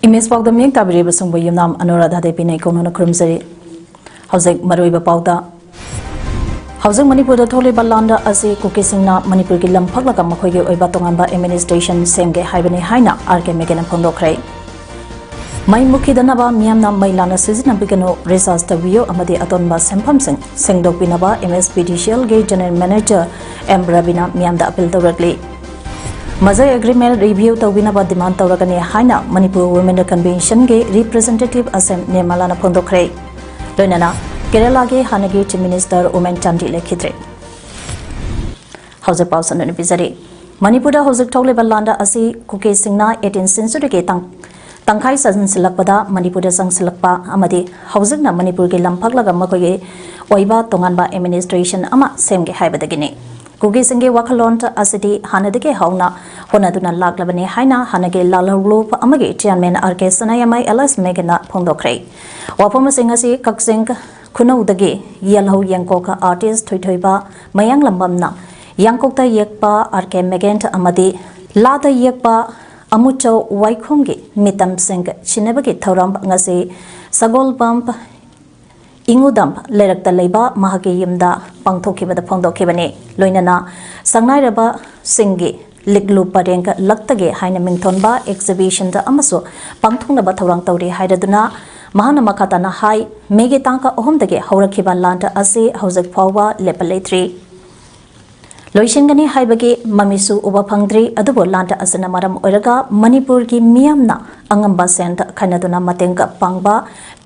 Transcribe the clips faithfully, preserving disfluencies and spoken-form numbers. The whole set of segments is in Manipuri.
ꯏꯃꯦꯖ ꯄꯥꯎꯗ ꯃꯤꯌꯦꯡ ꯇꯥꯕꯤꯔꯤꯕꯁꯤꯡꯕꯨ ꯌꯨꯝꯅꯥꯝ ꯑꯅꯨꯔꯥꯙꯥ ꯗꯦꯕꯤꯅ ꯏꯀꯣꯛꯅꯅ ꯈꯨꯔꯨꯝꯖꯔꯤ꯫ ꯍꯧꯖꯤꯛ ꯃꯔꯨꯑꯣꯏꯕ ꯄꯥꯎꯗ꯫ ꯍꯧꯖꯤꯛ ꯃꯅꯤꯄꯨꯔꯗ ꯊꯣꯛꯂꯤꯕ ꯂꯥꯟꯗ ꯑꯁꯤ ꯀꯨꯀꯤꯁꯤꯡꯅ ꯃꯅꯤꯄꯨꯔꯒꯤ ꯂꯝ ꯐꯛꯂꯒ ꯃꯈꯣꯏꯒꯤ ꯑꯣꯏꯕ ꯇꯣꯉꯥꯟꯕ ꯑꯦꯗꯃꯤꯅꯤꯁꯇ꯭ꯔꯦꯁꯟ ꯁꯦꯝꯒꯦ ꯍꯥꯏꯕꯅꯤ ꯍꯥꯏꯅ ꯑꯥꯔ ꯀꯦ ꯃꯦꯒꯦꯅ ꯐꯣꯡꯗꯣꯛꯈ꯭ꯔꯦ꯫ ꯃꯩ ꯃꯨꯠꯈꯤꯗꯅꯕ ꯃꯤꯌꯥꯝꯅ ꯃꯩ ꯂꯥꯟꯅ ꯁꯤꯖꯤꯟꯅꯕꯤꯒꯅꯨ, ꯔꯤꯆꯥꯔꯖ ꯇꯧꯕꯤꯌꯨ ꯑꯃꯗꯤ ꯑꯇꯣꯟꯕ ꯁꯦꯟꯐꯝꯁꯤꯡ ꯁꯦꯡꯗꯣꯛꯄꯤꯅꯕ ꯑꯦꯝ ꯑꯦꯁ ꯄꯤ ꯗꯤ ꯁꯤ ꯑꯦꯜꯒꯤ ꯖꯦꯅꯔꯦꯜ ꯃꯦꯅꯦꯖꯔ ꯑꯦꯝ ꯔꯕꯤꯅ ꯃꯤꯌꯥꯝꯗ ꯑꯄꯤꯜ ꯇꯧꯔꯛꯂꯤ꯫ ꯃꯖꯥꯏ ꯑꯦꯒ꯭ꯔꯤꯃꯦꯟ ꯔꯤꯚꯤꯌꯨ ꯇꯧꯕꯤꯅꯕ ꯗꯤꯃꯥꯟ ꯇꯧꯔꯒꯅꯤ ꯍꯥꯏꯅ ꯃꯅꯤꯄꯨꯔ ꯋꯨꯃꯦꯟ ꯀꯟꯚꯦꯟꯁꯟꯒꯤ ꯔꯤꯄ꯭ꯔꯖꯦꯟꯇꯦꯇꯤꯚ ꯑꯁꯦꯝ ꯅꯤꯔꯃꯂꯥꯅ ꯐꯣꯡꯗꯣꯛꯈ꯭ꯔꯦ꯫ ꯂꯣꯏꯅꯅ ꯀꯦꯔꯂꯥꯒꯤ ꯍꯥꯟꯅꯒꯤ ꯆꯤꯐ ꯃꯤꯅꯤꯁꯇꯔ ꯎꯃꯦꯟ ꯆꯥꯟꯗꯤ ꯂꯩꯈꯤꯗ꯭ꯔꯦ꯫ ꯍꯧꯖꯤꯛ ꯄꯥꯎ ꯁꯟꯗꯣꯛꯅ ꯄꯤꯖꯔꯤ꯫ ꯃꯅꯤꯄꯨꯔꯗ ꯍꯧꯖꯤꯛ ꯊꯣꯛꯂꯤꯕ ꯂꯥꯟꯗ ꯑꯁꯤ ꯀꯨꯀꯤꯁꯤꯡꯅ ꯑꯩꯠꯇꯤꯟ ꯁꯦꯟꯆꯨꯔꯤꯒꯤ ꯇꯪ-, ꯇꯪꯈꯥꯏ ꯆꯟꯁꯤꯜꯂꯛꯄꯗ ꯃꯅꯤꯄꯨꯔꯗ ꯆꯪꯁꯤꯜꯂꯛꯄ ꯑꯃꯗꯤ ꯍꯧꯖꯤꯛꯅ ꯃꯅꯤꯄꯨꯔꯒꯤ ꯂꯝ ꯐꯛꯂꯒ ꯃꯈꯣꯏꯒꯤ ꯑꯣꯏꯕ ꯇꯣꯉꯥꯟꯕ ꯑꯦꯗꯃꯤꯅꯤꯁꯇ꯭ꯔꯦꯁꯟ ꯑꯃ ꯁꯦꯝꯒꯦ ꯍꯥꯏꯕꯗꯒꯤꯅꯤ꯫ ꯀꯨꯀꯤꯁꯤꯡꯒꯤ ꯋꯥꯈꯜꯂꯣꯟ ꯑꯁꯤꯗꯤ ꯍꯥꯟꯅꯗꯒꯤ ꯍꯧꯅ ꯍꯣꯠꯅꯗꯨꯅ ꯂꯥꯛꯂꯕꯅꯤ ꯍꯥꯏꯅ ꯍꯥꯟꯅꯒꯤ ꯂꯥꯂꯣꯡꯂꯨꯞ ꯑꯃꯒꯤ ꯆꯤꯌꯥꯔꯃꯦꯟ ꯑꯥꯔ ꯀꯦ ꯁꯅꯥꯌꯥꯃꯩ ꯑꯦꯂꯥꯏꯁ ꯃꯦꯒꯅ ꯐꯣꯡꯗꯣꯛꯈ꯭ꯔꯦ꯫ ꯋꯥꯐꯝꯁꯤꯡ ꯑꯁꯤ ꯀꯛꯆꯤꯡ ꯈꯨꯅꯧꯗꯒꯤ ꯌꯦꯜꯍꯧ ꯌꯦꯡꯀꯣꯛ ꯑꯥꯔꯇꯤꯁ ꯊꯣꯏꯊꯣꯏꯕ ꯃꯌꯥꯡꯂꯝꯕꯝꯅ ꯌꯦꯡꯀꯣꯛꯇ ꯌꯦꯛꯄ ꯑꯥꯔ ꯀꯦ ꯃꯦꯒꯦꯟ ꯑꯃꯗꯤ ꯂꯥꯗ ꯌꯦꯛꯄ ꯑꯃꯨꯆꯧ ꯋꯥꯏꯈꯣꯡꯒꯤ ꯃꯤꯇꯝꯁꯤꯡ ꯁꯤꯟꯅꯕꯒꯤ ꯊꯧꯔꯝ ꯉꯁꯤ ꯁꯒꯣꯜꯕꯝ ꯏꯉꯨꯗꯝ ꯂꯩꯔꯛꯇ ꯂꯩꯕ ꯃꯍꯥꯛꯀꯤ ꯌꯨꯝꯗ ꯄꯥꯡꯊꯣꯛꯈꯤꯕꯗ ꯐꯣꯡꯗꯣꯛꯈꯤꯕꯅꯤ꯫ ꯂꯣꯏꯅꯅ ꯁꯛꯅꯥꯏꯔꯕꯁꯤꯡꯒꯤ ꯂꯤꯛꯂꯨ ꯄꯔꯦꯡ ꯂꯛꯇꯒꯦ ꯍꯥꯏꯅ ꯃꯤꯡꯊꯣꯟꯕ ꯑꯦꯛꯖꯤꯕꯤꯁꯟꯗ ꯑꯃꯁꯨ ꯄꯥꯡꯊꯣꯛꯅꯕ ꯊꯧꯔꯥꯡ ꯇꯧꯔꯤ ꯍꯥꯏꯔꯗꯨꯅ ꯃꯍꯥꯛꯅ ꯃꯈꯥ ꯇꯥꯅ ꯍꯥꯏ, ꯃꯦꯒꯤ ꯇꯥꯡ ꯑꯍꯨꯝꯗꯒꯤ ꯍꯧꯔꯛꯈꯤꯕ ꯂꯥꯟ ꯑꯁꯤ ꯍꯧꯖꯤꯛ ꯐꯥꯎꯕ ꯂꯦꯞꯄ ꯂꯩꯇ꯭ꯔꯤ꯫ ꯂꯣꯏꯁꯤꯟꯒꯅꯤ ꯍꯥꯏꯕꯒꯤ ꯃꯃꯤꯁꯨ ꯎꯕ ꯐꯪꯗ꯭ꯔꯤ, ꯑꯗꯨꯕꯨ ꯂꯥꯟ ꯑꯁꯤꯅ ꯃꯔꯝ ꯑꯣꯏꯔꯒ ꯃꯅꯤꯄꯨꯔꯒꯤ ꯃꯤꯌꯥꯝꯅ ꯑꯉꯝꯕ ꯁꯦꯟ ꯈꯥꯏꯅꯗꯨꯅ ꯃꯇꯦꯡ ꯄꯥꯡꯕ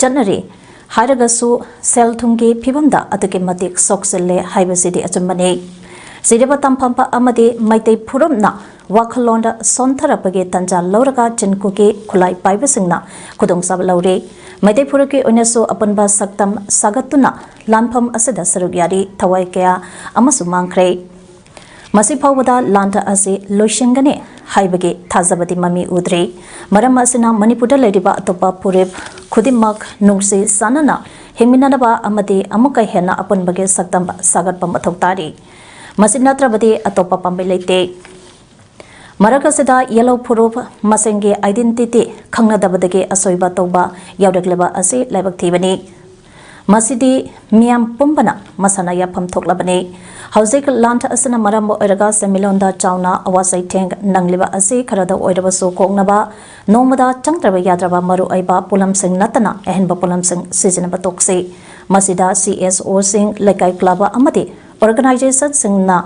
ꯆꯠꯅꯔꯤ ꯍꯥꯏꯔꯒꯁꯨ ꯁꯦꯜ ꯊꯨꯝꯒꯤ ꯐꯤꯕꯝꯗ ꯑꯗꯨꯛꯀꯤ ꯃꯇꯤꯛ ꯁꯣꯛꯆꯤꯜꯂꯦ ꯍꯥꯏꯕꯁꯤꯗꯤ ꯑꯆꯨꯝꯕꯅꯤ꯫ ꯁꯤꯔꯕ ꯇꯝꯐꯝ ꯑꯃꯗꯤ ꯃꯩꯇꯩ ꯐꯨꯔꯨꯞꯅ ꯋꯥꯈꯜꯂꯣꯟꯗ ꯁꯣꯟꯊꯔꯛꯄꯒꯤ ꯇꯥꯟꯖꯥ ꯂꯧꯔꯒ ꯆꯤꯟꯀꯨꯀꯤ ꯈꯨꯠꯂꯥꯏ ꯄꯥꯏꯕꯁꯤꯡꯅ ꯈꯨꯗꯣꯡꯆꯥꯕ ꯂꯧꯔꯤ꯫ ꯃꯩꯇꯩ ꯐꯨꯔꯨꯞꯀꯤ ꯑꯣꯏꯅꯁꯨ ꯑꯄꯨꯟꯕ ꯁꯛꯇꯝ ꯁꯥꯒꯠꯇꯨꯅ ꯂꯥꯟꯐꯝ ꯑꯁꯤꯗ ꯁꯔꯨꯛ ꯌꯥꯔꯤ꯫ ꯊꯋꯥꯏ ꯀꯌꯥ ꯑꯃꯁꯨ ꯃꯥꯡꯈ꯭ꯔꯦ꯫ ꯃꯁꯤ ꯐꯥꯎꯕꯗ ꯂꯥꯟ ꯑꯁꯤ ꯂꯣꯏꯁꯤꯟꯒꯅꯤ ꯍꯥꯏꯕꯒꯤ ꯊꯥꯖꯕꯗꯤ ꯃꯃꯤ ꯎꯗ꯭ꯔꯤ꯫ ꯃꯔꯝ ꯑꯁꯤꯅ ꯃꯅꯤꯄꯨꯔꯗ ꯂꯩꯔꯤꯕ ꯑꯇꯣꯞꯄ ꯐꯨꯔꯨꯞ ꯈꯨꯗꯤꯡꯃꯛ ꯅꯨꯡꯁꯤ ꯆꯥꯟꯅꯅ ꯍꯤꯡꯃꯤꯟꯅꯅꯕ ꯑꯃꯗꯤ ꯑꯃꯨꯛꯀ ꯍꯦꯟꯅ ꯑꯄꯨꯟꯕꯒꯤ ꯁꯛꯇꯝ ꯁꯥꯒꯠꯄ ꯃꯊꯧ ꯇꯥꯔꯤ꯫ ꯃꯁꯤ ꯅꯠꯇ꯭ꯔꯕꯗꯤ ꯑꯇꯣꯞꯄ ꯄꯥꯝꯕꯩ ꯂꯩꯇꯦ꯫ ꯃꯔꯛ ꯑꯁꯤꯗ ꯌꯦꯜꯂꯧ ꯐꯨꯔꯨꯞ ꯃꯁꯦꯟꯒꯤ identity ꯈꯪꯅꯗꯕꯗꯒꯤ ꯑꯁꯣꯏꯕ ꯇꯧꯕ ꯌꯥꯎꯔꯛꯂꯤꯕ ꯑꯁꯤ ꯂꯥꯏꯕꯛ ꯊꯤꯕꯅꯤ꯫ ꯃꯁꯤꯗꯤ ꯃꯤꯌꯥꯝ ꯄꯨꯝꯕꯅ ꯃꯁꯥꯅ ꯌꯥꯐꯝ ꯊꯣꯛꯂꯕꯅꯤ꯫ ꯍꯧꯖꯤꯛ ꯂꯥꯟ ꯑꯁꯤꯅ ꯃꯔꯝ ꯑꯣꯏꯔꯒ ꯁꯦꯟꯃꯤꯠꯂꯣꯟꯗ ꯆꯥꯎꯅ ꯑꯋꯥ ꯆꯩꯊꯦꯡ ꯅꯪꯂꯤꯕ ꯑꯁꯤ ꯈꯔꯗ ꯑꯣꯏꯔꯕꯁꯨ ꯀꯣꯛꯅꯕ ꯅꯣꯡꯃꯗ ꯆꯪꯗ꯭ꯔꯕ ꯌꯥꯗ꯭ꯔꯕ ꯃꯔꯨꯑꯣꯏꯕ ꯄꯣꯠꯂꯝꯁꯤꯡ ꯅꯠꯇꯅ ꯑꯍꯦꯟꯕ ꯄꯣꯠꯂꯝꯁꯤꯡ ꯁꯤꯖꯤꯟꯅꯕ ꯇꯣꯛꯁꯤ꯫ ꯃꯁꯤꯗ CSOꯁꯤꯡ, ꯂꯩꯀꯥꯏ club ꯑꯃꯗꯤ organizationꯁꯤꯡꯅ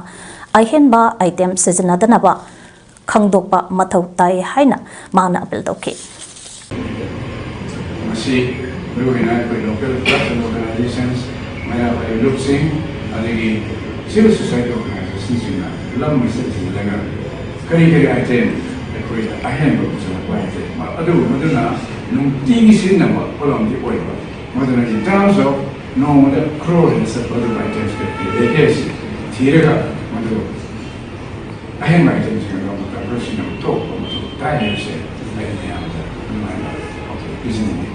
ꯑꯍꯦꯟꯕ item ꯁꯤꯖꯤꯟꯅꯗꯅꯕ ꯈꯪꯗꯣꯛꯄ ꯃꯊꯧ ꯇꯥꯏ ꯍꯥꯏꯅ ꯃꯍꯥꯛꯅ appeal ꯇꯧꯈꯤ꯫ ꯃꯁꯤ ꯃꯔꯨꯑꯣꯏꯅ ꯑꯩꯈꯣꯏ local clubs and organizations, ꯃꯩꯔꯥ ꯄꯥꯏꯕꯤ ꯂꯨꯞꯁꯤꯡ, ꯑꯗꯒꯤ civil society organizationꯁꯤꯡꯅ ꯂꯝ ꯑꯁꯤꯗ ꯊꯤꯖꯤꯜꯂꯒ ꯀꯔꯤ ꯀꯔꯤ item ꯑꯩꯈꯣꯏꯗ ꯑꯍꯦꯟꯕ ꯄꯨꯁꯤꯜꯂꯛꯄ ꯍꯥꯏꯁꯦ, ꯑꯗꯨꯕꯨ ꯃꯗꯨꯅ ꯅꯨꯡꯇꯤꯒꯤ ꯁꯤꯖꯤꯟꯅꯕ ꯄꯣꯠꯂꯝꯗꯤ ꯑꯣꯏꯕ, ꯃꯗꯨꯅ in terms of ꯅꯣꯡꯃꯗ crore ꯍꯦꯟꯅ ꯆꯠꯄ ꯑꯗꯨꯒ items ꯀꯔꯤ ꯀꯔꯤ ꯂꯩꯒꯦ ꯍꯥꯏꯁꯤ ꯊꯤꯔꯒ ꯃꯗꯨ ꯑꯍꯦꯟꯕ itemꯁꯤꯡ ꯑꯗꯨ ꯑꯃꯨꯛ conversion ꯑꯃꯨꯛ ꯊꯣꯛꯄ ꯑꯃꯁꯨ ꯇꯥꯏ ꯍꯥꯏꯕꯁꯦ ꯑꯩ ꯃꯌꯥꯝꯗ ꯑꯗꯨꯃꯥꯏꯅ ꯄꯤꯖꯅꯤꯡꯉꯤ꯫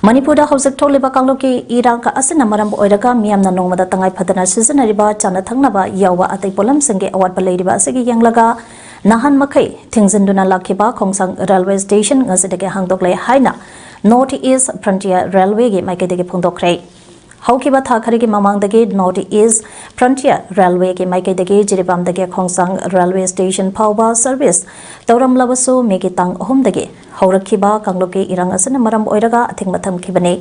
ꯃꯅꯤꯄꯨꯔꯗ ꯍꯧꯖꯤꯛ ꯊꯣꯛꯂꯤꯕ ꯀꯥꯡꯂꯨꯞꯀꯤ ꯏꯔꯥꯡ ꯑꯁꯤꯅ ꯃꯔꯝ ꯑꯣꯏꯔꯒ ꯃꯤꯌꯥꯝꯅ ꯅꯣꯡꯃꯗ ꯇꯉꯥꯏ ꯐꯗꯅ ꯁꯤꯖꯤꯟꯅꯔꯤꯕ ꯆꯥꯅ ꯊꯛꯅꯕ ꯌꯥꯎꯕ ꯑꯇꯩ ꯄꯣꯠꯂꯝꯁꯤꯡꯒꯤ ꯑꯋꯥꯠꯄ ꯂꯩꯔꯤꯕ ꯑꯁꯤꯒꯤ ꯌꯦꯡꯂꯒ ꯅꯍꯥꯟ ꯃꯈꯩ ꯊꯤꯡꯖꯤꯟꯗꯨꯅ ꯂꯥꯛꯈꯤꯕ ꯈꯣꯡꯁꯥꯡ railway station ꯉꯁꯤꯗꯒꯤ ꯍꯥꯡꯗꯣꯛꯂꯦ ꯍꯥꯏꯅ North East Frontier Railwayꯒꯤ ꯃꯥꯏꯀꯩꯗꯒꯤ ꯐꯣꯡꯗꯣꯛꯈ꯭ꯔꯦ꯫ ꯍꯧꯈꯤꯕ ꯊꯥ ꯈꯔꯒꯤ ꯃꯃꯥꯡꯗꯒꯤ North East Frontier Railwayꯒꯤ ꯃꯥꯏꯀꯩꯗꯒꯤ ꯖꯤꯔꯤꯕꯥꯝꯗꯒꯤ ꯈꯣꯡꯁꯥꯡ railway station ꯐꯥꯎꯕ service ꯇꯧꯔꯝꯂꯕꯁꯨ ꯃꯦꯒꯤ ꯇꯥꯡ ꯑꯍꯨꯝꯗꯒꯤ ꯍꯧꯔꯛꯈꯤꯕ ꯀꯥꯡꯂꯨꯞꯀꯤ ꯏꯔꯥꯡ ꯑꯁꯤꯅ ꯃꯔꯝ ꯑꯣꯏꯔꯒ ꯑꯊꯤꯡꯕ ꯊꯝꯈꯤꯕꯅꯤ꯫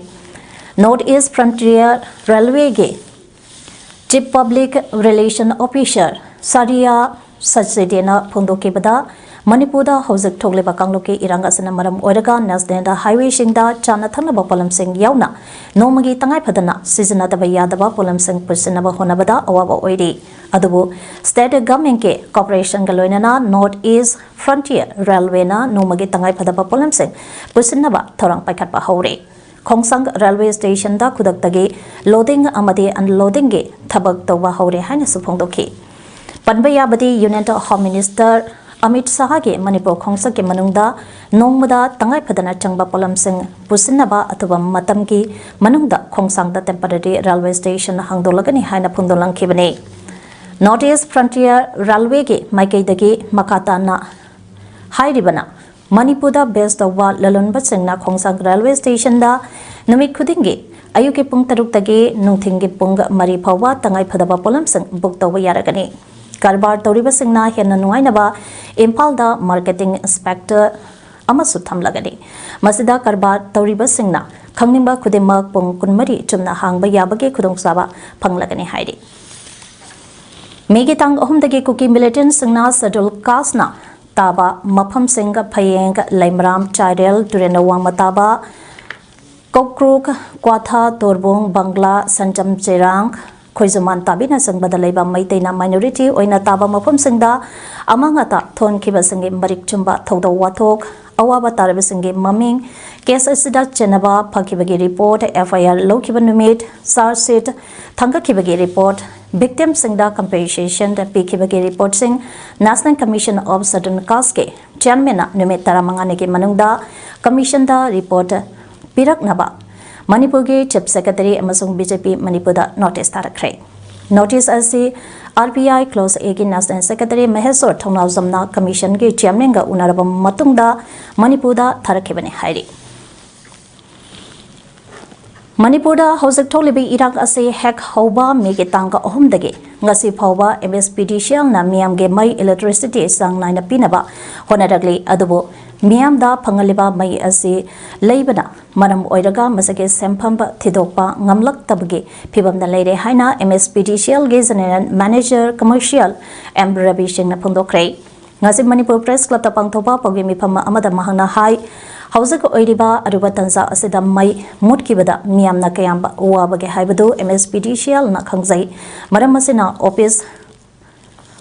North East Frontier Railwayꯒꯤ Chief Public Relation Officer ꯁꯥꯔꯤꯌꯥ ꯁꯆꯗꯦꯅ ꯐꯣꯡꯗꯣꯛꯈꯤꯕꯗ, ꯃꯅꯤꯄꯨꯔꯗ ꯍꯧꯖꯤꯛ ꯊꯣꯛꯂꯤꯕ ꯀꯥꯡꯂꯨꯞꯀꯤ ꯏꯔꯥꯡ ꯑꯁꯤꯅ ꯃꯔꯝ ꯑꯣꯏꯔꯒ ꯅꯦꯁꯅꯦꯜ ꯍꯥꯏꯋꯦꯁꯤꯡꯗ ꯆꯥꯅ ꯊꯛꯅꯕ ꯄꯣꯠꯂꯝꯁꯤꯡ ꯌꯥꯎꯅ ꯅꯣꯡꯃꯒꯤ ꯇꯉꯥꯏ ꯐꯗꯅ ꯁꯤꯖꯤꯟꯅꯗꯕ ꯌꯥꯗꯕ ꯄꯣꯠꯂꯝꯁꯤꯡ ꯄꯨꯁꯤꯟꯅꯕ ꯍꯣꯠꯅꯕꯗ ꯑꯋꯥꯕ ꯑꯣꯏꯔꯤ꯫ ꯑꯗꯨꯕꯨ ꯁ꯭ꯇꯦꯠ ꯒꯚꯔꯟꯃꯦꯟꯠꯀꯤ ꯀꯣꯑꯣꯄꯔꯦꯁꯟꯒ ꯂꯣꯏꯅꯅ ꯅꯣꯔꯠ ꯏꯁ꯭ꯠ ꯐ꯭ꯔꯟꯇꯤꯌꯔ ꯔꯦꯜꯋꯦꯅ ꯅꯣꯡꯃꯒꯤ ꯇꯉꯥꯏ ꯐꯗꯕ ꯄꯣꯠꯂꯝꯁꯤꯡ ꯄꯨꯁꯤꯟꯅꯕ ꯊꯧꯔꯥꯡ ꯄꯥꯏꯈꯠꯄ ꯍꯧꯔꯦ꯫ ꯈꯣꯡꯁꯥꯡ ꯔꯦꯜꯋꯦ ꯁ꯭ꯇꯦꯁꯟꯗ ꯈꯨꯗꯛꯇꯒꯤ ꯂꯣꯗꯤꯡ ꯑꯃꯗꯤ ꯑꯟꯂꯣꯗꯤꯡꯒꯤ ꯊꯕꯛ ꯇꯧꯕ ꯍꯧꯔꯦ ꯍꯥꯏꯅꯁꯨ ꯐꯣꯡꯗꯣꯛꯈꯤ꯫ ꯄꯟꯕ ꯌꯥꯕꯗꯤ, ꯌꯨꯅꯤꯌꯟ ꯍꯣꯝ ꯃꯤꯅꯤꯁꯇꯔ ꯑꯃꯤꯠ ꯁꯥꯍꯒꯤ ꯃꯅꯤꯄꯨꯔ ꯈꯣꯡꯆꯠꯀꯤ ꯃꯅꯨꯡꯗ ꯅꯣꯡꯃꯗ ꯇꯉꯥꯏ ꯐꯗꯅ ꯆꯪꯕ ꯄꯣꯠꯂꯝꯁꯤꯡ ꯄꯨꯁꯤꯟꯅꯕ ꯑꯊꯨꯕ ꯃꯇꯝꯒꯤ ꯃꯅꯨꯡꯗ ꯈꯣꯡꯁꯥꯡꯗ ꯇꯦꯝꯄꯔꯦꯔꯤ ꯔꯦꯜꯋꯦ ꯁ꯭ꯇꯦꯁꯟ ꯍꯥꯡꯗꯣꯛꯂꯒꯅꯤ ꯍꯥꯏꯅ ꯐꯣꯡꯗꯣꯛꯂꯝꯈꯤꯕꯅꯤ꯫ ꯅꯣꯔꯠ ꯏꯁ꯭ꯠ ꯐ꯭ꯔꯟꯇꯤꯌꯔ ꯔꯦꯜꯋꯦꯒꯤ ꯃꯥꯏꯀꯩꯗꯒꯤ ꯃꯈꯥ ꯇꯥꯅ ꯍꯥꯏꯔꯤꯕꯅ, ꯃꯅꯤꯄꯨꯔꯗ ꯕꯦꯖ ꯇꯧꯕ ꯂꯂꯣꯟꯕꯁꯤꯡꯅ ꯈꯣꯡꯁꯥꯡ ꯔꯦꯜꯋꯦ ꯁ꯭ꯇꯦꯁꯟꯗ ꯅꯨꯃꯤꯠ ꯈꯨꯗꯤꯡꯒꯤ ꯑꯌꯨꯛꯀꯤ ꯄꯨꯡ ꯇꯔꯨꯛꯇꯒꯤ ꯅꯨꯡꯊꯤꯜꯒꯤ ꯄꯨꯡ ꯃꯔꯤ ꯐꯥꯎꯕ ꯇꯉꯥꯏ ꯐꯗꯕ ꯄꯣꯠꯂꯝꯁꯤꯡ ꯕꯨꯛ ꯇꯧꯕ ꯌꯥꯔꯒꯅꯤ꯫ ꯀꯔꯕꯥꯔ ꯇꯧꯔꯤꯕꯁꯤꯡꯅ ꯍꯦꯟꯅ ꯅꯨꯡꯉꯥꯏꯅꯕ ꯏꯝꯐꯥꯜꯗ ꯃꯥꯔꯀꯦꯇꯤꯡ ꯏꯟꯁꯄꯦꯛꯇꯔ ꯑꯃꯁꯨ ꯊꯝꯂꯒꯅꯤ꯫ ꯃꯁꯤꯗ ꯀꯔꯕꯥꯔ ꯇꯧꯔꯤꯕꯁꯤꯡꯅ ꯈꯪꯅꯤꯡꯕ ꯈꯨꯗꯤꯡꯃꯛ ꯄꯨꯡ ꯀꯨꯟꯃꯔꯤ ꯆꯨꯝꯅ ꯍꯥꯡꯕ ꯌꯥꯕꯒꯤ ꯈꯨꯗꯣꯡꯆꯥꯕ ꯐꯪꯂꯒꯅꯤ ꯍꯥꯏꯔꯤ꯫ ꯃꯦꯒꯤ ꯇꯥꯡ ꯑꯍꯨꯝꯗꯒꯤ ꯀꯨꯀꯤ ꯃꯤꯂꯤꯇꯦꯟꯠꯁꯤꯡꯅ ꯁꯦꯗ꯭ꯌꯨꯜ ꯀꯥꯁ꯭ꯠꯅ ꯇꯥꯕ ꯃꯐꯝꯁꯤꯡ ꯐꯌꯦꯡ, ꯂꯩꯃꯔꯥꯝ, ꯆꯥꯏꯔꯦꯜ, ꯇꯨꯔꯦꯜ ꯋꯥꯡꯃ ꯇꯥꯕ, ꯀꯧꯀ꯭ꯔꯨꯛ, ꯀ꯭ꯋꯥꯊꯥ, ꯇꯣꯔꯕꯨꯡ, ꯕꯪꯒ꯭ꯂꯥ, ꯁꯟꯖꯝ, ꯆꯦꯔꯥꯡ, ꯈꯣꯏꯖꯨꯃꯥꯟ ꯇꯥꯕꯤꯅꯆꯤꯡꯕꯗ ꯂꯩꯕ ꯃꯩꯇꯩꯅ ꯃꯥꯏꯅꯣꯔꯤꯇꯤ ꯑꯣꯏꯅ ꯇꯥꯕ ꯃꯐꯝꯁꯤꯡꯗ ꯑꯃꯥꯡ ꯑꯇꯥ ꯊꯣꯛꯍꯟꯈꯤꯕꯁꯤꯡꯒꯤ ꯃꯔꯤꯛ ꯆꯨꯝꯕ ꯊꯧꯗꯣꯛ ꯋꯥꯊꯣꯛ, ꯑꯋꯥꯕ ꯇꯥꯔꯕꯁꯤꯡꯒꯤ ꯃꯃꯤꯡ, ꯀꯦꯁ ꯑꯁꯤꯗ ꯆꯦꯟꯅꯕ ꯐꯈꯤꯕꯒꯤ ꯔꯤꯄꯣꯔꯠ, ꯑꯦꯐ ꯑꯥꯏ ꯑꯥꯔ ꯂꯧꯈꯤꯕ ꯅꯨꯃꯤꯠ, ꯆꯥꯔꯖ ꯁꯤꯠ ꯊꯥꯡꯒꯠꯈꯤꯕꯒꯤ ꯔꯤꯄꯣꯔꯠ, ꯚꯤꯛꯇꯤꯝꯁꯤꯡꯗ ꯀꯝꯄꯦꯟꯁꯦꯁꯟ ꯄꯤꯈꯤꯕꯒꯤ ꯔꯤꯄꯣꯔꯠꯁꯤꯡ National Commission of Scheduled Casteꯀꯤ ꯆꯤꯌꯥꯔꯃꯦꯟꯅ ꯅꯨꯃꯤꯠ ꯇꯔꯥꯃꯉꯥꯅꯤꯒꯤ ꯃꯅꯨꯡꯗ ꯀꯃꯤꯁꯟꯗ ꯔꯤꯄꯣꯔꯠ ꯄꯤꯔꯛꯅꯕ ꯃꯅꯤꯄꯨꯔꯒꯤ ꯆꯤꯐ ꯁꯦꯀ꯭ꯔꯦꯇꯔꯤ ꯑꯃꯁꯨꯡ ꯕꯤ ꯖꯦ ꯄꯤ ꯃꯅꯤꯄꯨꯔꯗ ꯅꯣꯇꯤꯁ ꯊꯥꯔꯛꯈ꯭ꯔꯦ꯫ ꯅꯣꯇꯤꯁ ꯑꯁꯤ ꯑꯥꯔ ꯄꯤ ꯑꯥꯏ ꯀ꯭ꯂꯣꯁ ꯑꯦꯒꯤ ꯅꯦꯁꯅꯦꯜ ꯁꯦꯀ꯭ꯔꯦꯇꯔꯤ ꯃꯍꯦꯁꯣꯔ ꯊꯧꯅꯥꯎꯖꯝꯅ ꯀꯃꯤꯁꯟꯒꯤ ꯆꯤꯌꯥꯔꯃꯦꯟꯒ ꯎꯅꯔꯕ ꯃꯇꯨꯡꯗ ꯃꯅꯤꯄꯨꯔꯗ ꯊꯥꯔꯛꯈꯤꯕꯅꯤ ꯍꯥꯏꯔꯤ꯫ ꯃꯅꯤꯄꯨꯔꯗ ꯍꯧꯖꯤꯛ ꯊꯣꯛꯂꯤꯕ ꯏꯔꯥꯡ ꯑꯁꯤ ꯍꯦꯛ ꯍꯧꯕ ꯃꯦꯒꯤ ꯇꯥꯡ ꯑꯍꯨꯝꯗꯒꯤ ꯉꯁꯤ ꯐꯥꯎꯕ ꯑꯦꯝ ꯑꯦꯁ ꯄꯤ ꯗꯤ ꯁꯤ ꯑꯦꯜꯅ ꯃꯤꯌꯥꯝꯒꯤ ꯃꯩ, ꯏꯂꯦꯛꯇ꯭ꯔꯤꯁꯤꯇꯤ ꯆꯥꯡ ꯅꯥꯏꯅ ꯄꯤꯅꯕ ꯍꯣꯠꯅꯔꯛꯂꯤ꯫ ꯑꯗꯨꯕꯨ ꯃꯤꯌꯥꯝꯗ ꯐꯪꯍꯜꯂꯤꯕ ꯃꯩ ꯑꯁꯤ ꯂꯩꯕꯅ ꯃꯔꯝ ꯑꯣꯏꯔꯒ ꯃꯁꯤꯒꯤ ꯁꯦꯟꯐꯝ ꯊꯤꯗꯣꯛꯄ ꯉꯝꯂꯛꯇꯕꯒꯤ ꯐꯤꯚꯝꯗ ꯂꯩꯔꯦ ꯍꯥꯏꯅ ꯑꯦꯝ ꯑꯦꯁ ꯄꯤ ꯗꯤ ꯁꯤ ꯑꯦꯜꯒꯤ general manager commercial M Rabi ꯁꯤꯡꯅ ꯐꯣꯡꯗꯣꯛꯈ꯭ꯔꯦ꯫ ꯉꯁꯤ ꯃꯅꯤꯄꯨꯔ ꯄ꯭ꯔꯦꯁ ꯀ꯭ꯂꯕꯇ ꯄꯥꯡꯊꯣꯛꯄ ꯄꯥꯎꯒꯤ ꯃꯤꯐꯝ ꯑꯃꯗ ꯃꯍꯥꯛꯅ ꯍꯥꯏ, ꯍꯧꯖꯤꯛ ꯑꯣꯏꯔꯤꯕ ꯑꯔꯨꯕ ꯇꯥꯟꯖꯥ ꯑꯁꯤꯗ ꯃꯩ ꯃꯨꯠꯈꯤꯕꯗ ꯃꯤꯌꯥꯝꯅ ꯀꯌꯥꯝ ꯋꯥꯕꯒꯦ ꯍꯥꯏꯕꯗꯨ M S P D C Lꯅ ꯈꯪꯖꯩ꯫ ꯃꯔꯝ ꯑꯁꯤꯅ ꯑꯣꯐꯤꯁ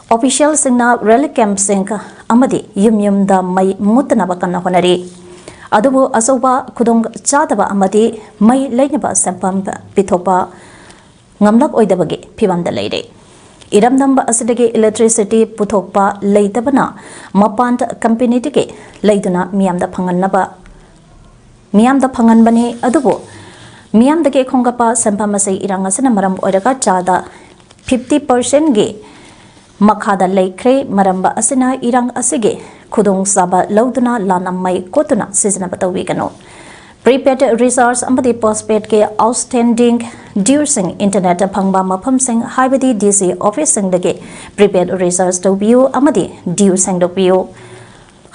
ꯑꯣꯐꯤꯁꯤꯌꯦꯜꯁꯤꯡꯅ ꯔꯤꯂꯤꯐ ꯀꯦꯝꯞꯁꯤꯡ ꯑꯃꯗꯤ ꯌꯨꯝ ꯌꯨꯝꯗ ꯃꯩ ꯃꯨꯠꯇꯅꯕ ꯀꯟꯅ ꯍꯣꯠꯅꯔꯤ꯫ ꯑꯗꯨꯕꯨ ꯑꯆꯧꯕ ꯈꯨꯗꯣꯡ ꯆꯥꯗꯕ ꯑꯃꯗꯤ ꯃꯩ ꯂꯩꯅꯕ ꯁꯦꯟꯐꯝ ꯄꯤꯊꯣꯛꯄ ꯉꯝꯂꯛꯑꯣꯏꯗꯕꯒꯤ ꯐꯤꯕꯝꯗ ꯂꯩꯔꯦ꯫ ꯏꯔꯝꯗꯝ ꯑꯁꯤꯗꯒꯤ ꯏꯂꯦꯛꯇ꯭ꯔꯤꯁꯤꯇꯤ ꯄꯨꯊꯣꯛꯄ ꯂꯩꯇꯕꯅ ꯃꯄꯥꯟ ꯀꯝꯄꯦꯅꯤꯗꯒꯤ ꯂꯩꯗꯨꯅ ꯃꯤꯌꯥꯝꯗ ꯐꯪꯍꯟꯅꯕ ꯃꯤꯌꯥꯝꯗ ꯐꯪꯍꯟꯕꯅꯤ꯫ ꯑꯗꯨꯕꯨ ꯃꯤꯌꯥꯝꯗꯒꯤ ꯈꯣꯝꯒꯠꯄ ꯁꯦꯟꯐꯝ ꯑꯁꯤ ꯏꯔꯥꯡ ꯑꯁꯤꯅ ꯃꯔꯝ ꯑꯣꯏꯔꯒ ꯆꯥꯗ fifty percentꯒꯤ ꯃꯈꯥꯗ ꯂꯩꯈ꯭ꯔꯦ꯫ ꯃꯔꯝ ꯑꯁꯤꯅ ꯏꯔꯥꯡ ꯑꯁꯤꯒꯤ ꯈꯨꯗꯣꯡꯆꯥꯕ ꯂꯧꯗꯨꯅ ꯂꯥꯟꯅ ꯃꯩ ꯀꯣꯠꯇꯨꯅ ꯁꯤꯖꯤꯟꯅꯕ ꯇꯧꯕꯤꯒꯅꯨ꯫ Prepaid recharge ꯑꯃꯗꯤ postpaidꯀꯤ outstanding dueꯁꯤꯡ internet ꯐꯪꯕ ꯃꯐꯝꯁꯤꯡ, ꯍꯥꯏꯕꯗꯤ D C officeꯁꯤꯡꯗꯒꯤ prepaid recharge ꯇꯧꯕꯤꯌꯨ ꯑꯃꯗꯤ due ꯁꯦꯡꯗꯣꯛꯄꯤꯌꯨ꯫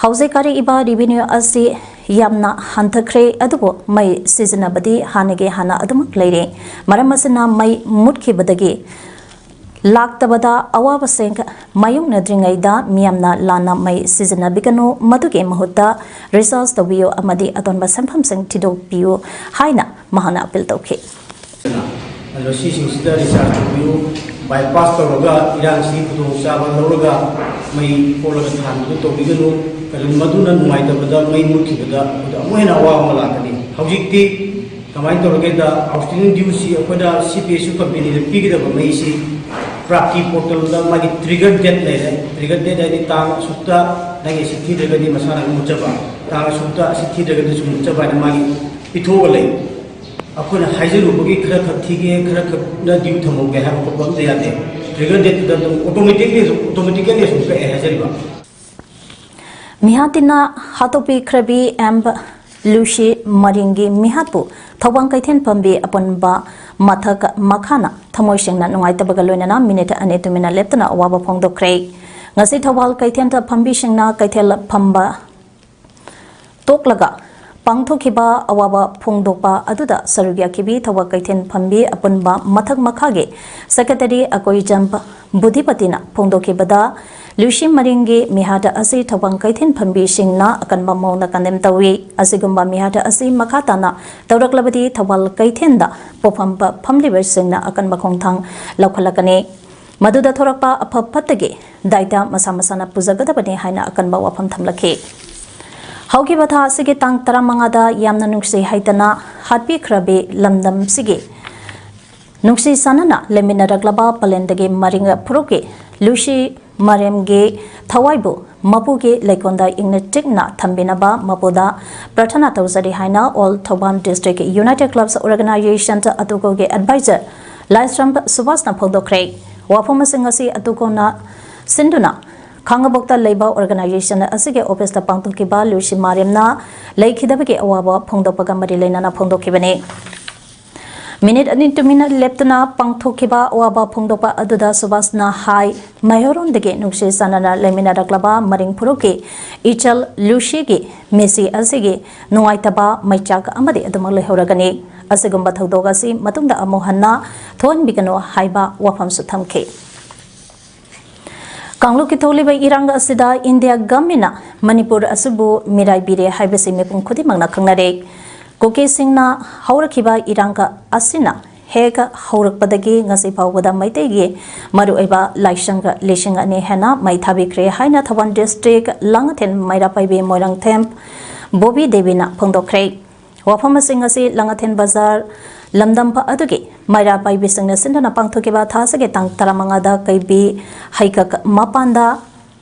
ꯍꯧꯖꯤꯛ ꯀꯥꯔꯛꯏꯕ revenue ꯑꯁꯤ ꯌꯥꯝꯅ ꯍꯟꯊꯈ꯭ꯔꯦ, ꯑꯗꯨꯕꯨ ꯃꯩ ꯁꯤꯖꯤꯟꯅꯕꯗꯤ ꯍꯥꯟꯅꯒꯤ ꯍꯥꯟꯅ ꯑꯗꯨꯃꯛ ꯂꯩꯔꯦ꯫ ꯃꯔꯝ ꯑꯁꯤꯅ ꯃꯩ ꯃꯨꯠꯈꯤꯕꯗꯒꯤ ꯂꯥꯛꯇꯕꯗ ꯑꯋꯥꯕꯁꯤꯡ ꯃꯥꯌꯣꯛꯅꯗ꯭ꯔꯤꯉꯩꯗ ꯃꯤꯌꯥꯝꯅ ꯂꯥꯟꯅ ꯃꯩ ꯁꯤꯖꯤꯟꯅꯕꯤꯒꯅꯨ꯫ ꯃꯗꯨꯒꯤ ꯃꯍꯨꯠꯇ recharge ꯇꯧꯕꯤꯌꯨ ꯑꯃꯗꯤ ꯑꯇꯣꯟꯕ ꯁꯦꯟꯐꯝꯁꯤꯡ ꯊꯤꯗꯣꯛꯄꯤꯌꯨ ꯍꯥꯏꯅ ꯃꯍꯥꯛꯅ appeal ꯇꯧꯈꯤ꯫ ꯑꯗꯣ ꯁꯤꯁꯤꯡꯁꯤꯗ recharge ꯇꯧꯕꯤꯌꯨ꯫ Bypass ꯇꯧꯔꯒ ꯏꯔꯥꯡꯁꯤ ꯈꯨꯗꯣꯡꯆꯥꯕ ꯂꯧꯔꯒ ꯃꯩ ꯀꯣꯜꯂꯒ ꯊꯥꯟꯕꯗꯨ ꯇꯧꯕꯤꯒꯅꯨ꯫ ꯀꯔꯤꯒꯨꯝꯕ ꯃꯗꯨꯅ ꯅꯨꯡꯉꯥꯏꯇꯕꯗ ꯃꯩ ꯃꯨꯠꯈꯤꯕꯗ ꯑꯩꯈꯣꯏꯗ ꯑꯃꯨꯛ ꯍꯦꯟꯅ ꯑꯋꯥꯕ ꯑꯃ ꯂꯥꯛꯀꯅꯤ꯫ ꯍꯧꯖꯤꯛꯇꯤ ꯀꯃꯥꯏꯅ ꯇꯧꯔꯒꯦꯗ, outstanding dueꯁꯤ ꯑꯩꯈꯣꯏꯅ C P S U companyꯗ ꯄꯤꯒꯗꯕ ꯃꯩꯁꯤ PRAAPTI portalꯗ ꯃꯥꯒꯤ trigger date ꯂꯩꯔꯦ꯫ Trigger date ꯍꯥꯏꯗꯤ ꯇꯥꯡ ꯑꯁꯨꯛꯇ ꯅꯪꯒꯤ ꯑꯁꯤ ꯊꯤꯗ꯭ꯔꯒꯗꯤ ꯃꯁꯥꯅ ꯑꯗꯨꯝ ꯃꯨꯠꯆꯕ, ꯇꯥꯡ ꯑꯁꯨꯛꯇ ꯑꯁꯤ ꯊꯤꯗ꯭ꯔꯒꯗꯤ ꯁꯨꯝ ꯃꯨꯠꯆꯕ ꯍꯥꯏꯅ ꯃꯥꯒꯤ ꯄꯤꯊꯣꯛꯑꯒ ꯂꯩ꯫ ꯑꯩꯈꯣꯏꯅ ꯍꯥꯏꯖꯔꯨꯕꯒꯤ ꯈꯔ ꯈꯛ ꯊꯤꯒꯦ, ꯈꯔ ꯈꯛꯅ due ꯊꯝꯍꯧꯒꯦ ꯍꯥꯏꯕ ꯈꯣꯠꯄ ꯑꯝꯇ ꯌꯥꯗꯦ꯫ Trigger dateꯇꯨꯗ ꯑꯗꯨꯝ automatically ꯑꯗꯨꯝ, automatically ꯑꯗꯨꯝ ꯀꯛꯑꯦ ꯍꯥꯏꯖꯔꯤꯕ꯫ ꯃꯤꯍꯥꯠ ꯇꯤꯟꯅ ꯍꯥꯠꯇꯣꯛꯄꯤꯈ꯭ꯔꯕꯤ ꯑꯦꯝ ꯂꯨꯁꯤ ꯃꯔꯤꯡꯒꯤ ꯃꯤꯍꯥꯠꯄꯨ ꯊꯧꯕꯥꯜ ꯀꯩꯊꯦꯜ ꯐꯝꯕꯤ ꯑꯄꯨꯟꯕ ꯃꯊꯛ ꯃꯈꯥꯅ ꯊꯃꯣꯏ ꯁꯦꯡꯅ ꯅꯨꯡꯉꯥꯏꯇꯕꯒ ꯂꯣꯏꯅꯅ ꯃꯤꯅꯤꯠ ꯑꯅꯤ ꯇꯨꯃꯤꯟꯅ ꯂꯦꯞꯇꯨꯅ ꯑꯋꯥꯕ ꯐꯣꯡꯗꯣꯛꯈ꯭ꯔꯦ꯫ ꯉꯁꯤ ꯊꯧꯕꯥꯜ ꯀꯩꯊꯦꯜꯗ ꯐꯝꯕꯤꯁꯤꯡꯅ ꯀꯩꯊꯦꯜ ꯐꯝꯕ ꯇꯣꯛꯂꯒ ꯄꯥꯡꯊꯣꯛꯈꯤꯕ ꯑꯋꯥꯕ ꯐꯣꯡꯗꯣꯛꯄ ꯑꯗꯨꯗ ꯁꯔꯨꯛ ꯌꯥꯈꯤꯕꯤ ꯊꯧꯕꯥꯜ ꯀꯩꯊꯦꯜ ꯐꯝꯕꯤ ꯑꯄꯨꯟꯕ ꯃꯊꯛ ꯃꯈꯥꯒꯤ ꯁꯦꯀ꯭ꯔꯦꯇꯔꯤ ꯑꯀꯣꯏꯖꯝ ꯕꯨꯙꯤꯄꯇꯤꯅ ꯐꯣꯡꯗꯣꯛꯈꯤꯕꯗ, ꯂꯨꯁꯤ ꯃꯔꯤꯡꯒꯤ ꯃꯤꯍꯥꯠ ꯑꯁꯤ ꯊꯧꯕꯥꯜ ꯀꯩꯊꯦꯜ ꯐꯝꯕꯤꯁꯤꯡꯅ ꯑꯀꯟꯕ ꯃꯑꯣꯡꯗ ꯀꯟꯗꯦꯝ ꯇꯧꯏ꯫ ꯑꯁꯤꯒꯨꯝꯕ ꯃꯤꯍꯥꯠ ꯑꯁꯤ ꯃꯈꯥ ꯇꯥꯅ ꯇꯧꯔꯛꯂꯕꯗꯤ ꯊꯧꯕꯥꯜ ꯀꯩꯊꯦꯜꯗ ꯄꯣꯐꯝ ꯄ-, ꯐꯝꯂꯤꯕꯁꯤꯡꯅ ꯑꯀꯟꯕ ꯈꯣꯡꯊꯥꯡ ꯂꯧꯈꯠꯂꯛꯀꯅꯤ꯫ ꯃꯗꯨꯗ ꯊꯣꯔꯛꯄ ꯑꯐ ꯐꯠꯇꯒꯤ ꯗꯥꯏꯇ ꯃꯁꯥ ꯃꯁꯥꯅ ꯄꯨꯖꯒꯗꯕꯅꯤ ꯍꯥꯏꯅ ꯑꯀꯟꯕ ꯋꯥꯐꯝ ꯊꯝꯂꯛꯈꯤ꯫ ꯍꯧꯈꯤꯕ ꯊꯥ ꯑꯁꯤꯒꯤ ꯇꯥꯡ ꯇꯔꯥꯃꯉꯥꯗ ꯌꯥꯝꯅ ꯅꯨꯡꯁꯤ ꯍꯩꯇꯅ ꯍꯥꯠꯄꯤꯈ꯭ꯔꯕꯤ ꯂꯝꯗꯝꯁꯤꯒꯤ ꯅꯨꯡꯁꯤ ꯆꯥꯟꯅꯅ ꯂꯩꯃꯤꯟꯅꯔꯛꯂꯕ ꯄꯂꯦꯟꯗꯒꯤ ꯃꯔꯤꯡ ꯐꯨꯔꯨꯞꯀꯤ ꯂꯨꯁꯤ ꯃꯔꯦꯝꯒꯤ ꯊꯋꯥꯏꯕꯨ ꯃꯄꯨꯒꯤ ꯂꯩꯀꯣꯜꯗ ꯏꯪꯅ ꯆꯤꯛꯅ ꯊꯝꯕꯤꯅꯕ ꯃꯄꯨꯗ ꯄ꯭ꯔꯊꯅꯥ ꯇꯧꯖꯔꯤ ꯍꯥꯏꯅ All Thoubal District United Clubs Organization ꯑꯗꯨꯒꯤ ꯑꯦꯗꯚꯥꯏꯖꯔ ꯂꯥꯏꯁ꯭ꯔꯝ ꯁꯨꯕꯥꯁꯅ ꯐꯣꯡꯗꯣꯛꯈ꯭ꯔꯦ꯫ ꯋꯥꯐꯝꯁꯤꯡ ꯑꯁꯤ ꯑꯗꯨꯒꯣꯅ ꯁꯤꯟꯗꯨꯅ ꯈꯥꯡꯉꯕꯣꯛꯇ ꯂꯩꯕ ꯑꯣꯔꯒꯅꯥꯏꯖꯦꯁꯟ ꯑꯁꯤꯒꯤ ꯑꯣꯐꯤꯁꯇ ꯄꯥꯡꯊꯣꯛꯈꯤꯕ ꯂꯨꯁꯤ ꯃꯥꯔꯦꯝꯅ ꯂꯩꯈꯤꯗꯕꯒꯤ ꯑꯋꯥꯕ ꯐꯣꯡꯗꯣꯛꯄꯒ ꯃꯔꯤ ꯂꯩꯅꯅ ꯐꯣꯡꯗꯣꯛꯈꯤꯕꯅꯤ꯫ ꯃꯤꯅꯤꯠ ꯑꯅꯤ ꯇꯨꯃꯤꯟꯅ ꯂꯦꯞꯇꯨꯅ ꯄꯥꯡꯊꯣꯛꯈꯤꯕ ꯑꯋꯥꯕ ꯐꯣꯡꯗꯣꯛꯄ ꯑꯗꯨꯗ ꯁꯨꯕꯥꯁꯅ ꯍꯥꯏ, ꯃꯩꯍꯧꯔꯣꯟꯗꯒꯤ ꯅꯨꯡꯁꯤ ꯆꯥꯟꯅꯅ ꯂꯩꯃꯤꯟꯅꯔꯛꯂꯕ ꯃꯔꯤꯡ ꯐꯨꯔꯨꯞꯀꯤ ꯏꯆꯜ ꯂꯨꯁꯤꯒꯤ ꯃꯤꯁꯤ ꯑꯁꯤꯒꯤ ꯅꯨꯡꯉꯥꯏꯇꯕ ꯃꯩꯆꯥꯛ ꯑꯃꯗꯤ ꯑꯗꯨꯃꯛ ꯂꯩꯍꯧꯔꯒꯅꯤ꯫ ꯑꯁꯤꯒꯨꯝꯕ ꯊꯧꯗꯣꯛ ꯑꯁꯤ ꯃꯇꯨꯡꯗ ꯑꯃꯨꯛ ꯍꯟꯅ ꯊꯣꯛꯍꯟꯕꯤꯒꯅꯨ ꯍꯥꯏꯕ ꯋꯥꯐꯝꯁꯨ ꯊꯝꯈꯤ꯫ ꯀꯥꯡꯂꯨꯞꯀꯤ ꯊꯣꯛꯂꯤꯕ ꯏꯔꯥꯡ ꯑꯁꯤꯗ ꯏꯟꯗꯤꯌꯥ ꯒꯚꯔꯟꯃꯦꯟꯠꯅ ꯃꯅꯤꯄꯨꯔ ꯑꯁꯤꯕꯨ ꯃꯤꯔꯥꯏꯕꯤꯔꯦ ꯍꯥꯏꯕꯁꯤ ꯃꯤꯄꯨꯝ ꯈꯨꯗꯤꯡꯃꯛꯅ ꯈꯪꯅꯔꯦ꯫ ꯀꯨꯀꯤꯁꯤꯡꯅ ꯍꯧꯔꯛꯈꯤꯕ ꯏꯔꯥꯡ ꯑꯁꯤꯅ ꯍꯦꯛ ꯍꯧꯔꯛꯄꯗꯒꯤ ꯉꯁꯤ ꯐꯥꯎꯕꯗ ꯃꯩꯇꯩꯒꯤ ꯃꯔꯨꯑꯣꯏꯕ ꯂꯥꯏꯁꯪ ꯂꯤꯁꯤꯡ ꯑꯅꯤ ꯍꯦꯟꯅ ꯃꯩ ꯊꯥꯕꯤꯈ꯭ꯔꯦ ꯍꯥꯏꯅ ꯊꯧꯕꯥꯜ ꯗꯤꯁꯇ꯭ꯔꯤꯛ ꯂꯥꯡꯉꯊꯦꯜ ꯃꯩꯔꯥ ꯄꯥꯏꯕꯤ ꯃꯣꯏꯔꯥꯡꯊꯦꯝ ꯕꯣꯕꯤ ꯗꯦꯕꯤꯅ ꯐꯣꯡꯗꯣꯛꯈ꯭ꯔꯦ꯫ ꯋꯥꯐꯝꯁꯤꯡ ꯑꯁꯤ ꯂꯥꯡꯉꯊꯦꯜ ꯕꯖꯥꯔ ꯂꯝꯗꯝꯕ ꯑꯗꯨꯒꯤ ꯃꯩꯔꯥ ꯄꯥꯏꯕꯤꯁꯤꯡꯅ ꯁꯤꯟꯗꯨꯅ ꯄꯥꯡꯊꯣꯛꯈꯤꯕ ꯊꯥ ꯑꯁꯤꯒꯤ ꯇꯥꯡ ꯇꯔꯥꯃꯉꯥꯗ ꯀꯩꯕꯤ ꯍꯩꯀꯛ ꯃꯄꯥꯟꯗ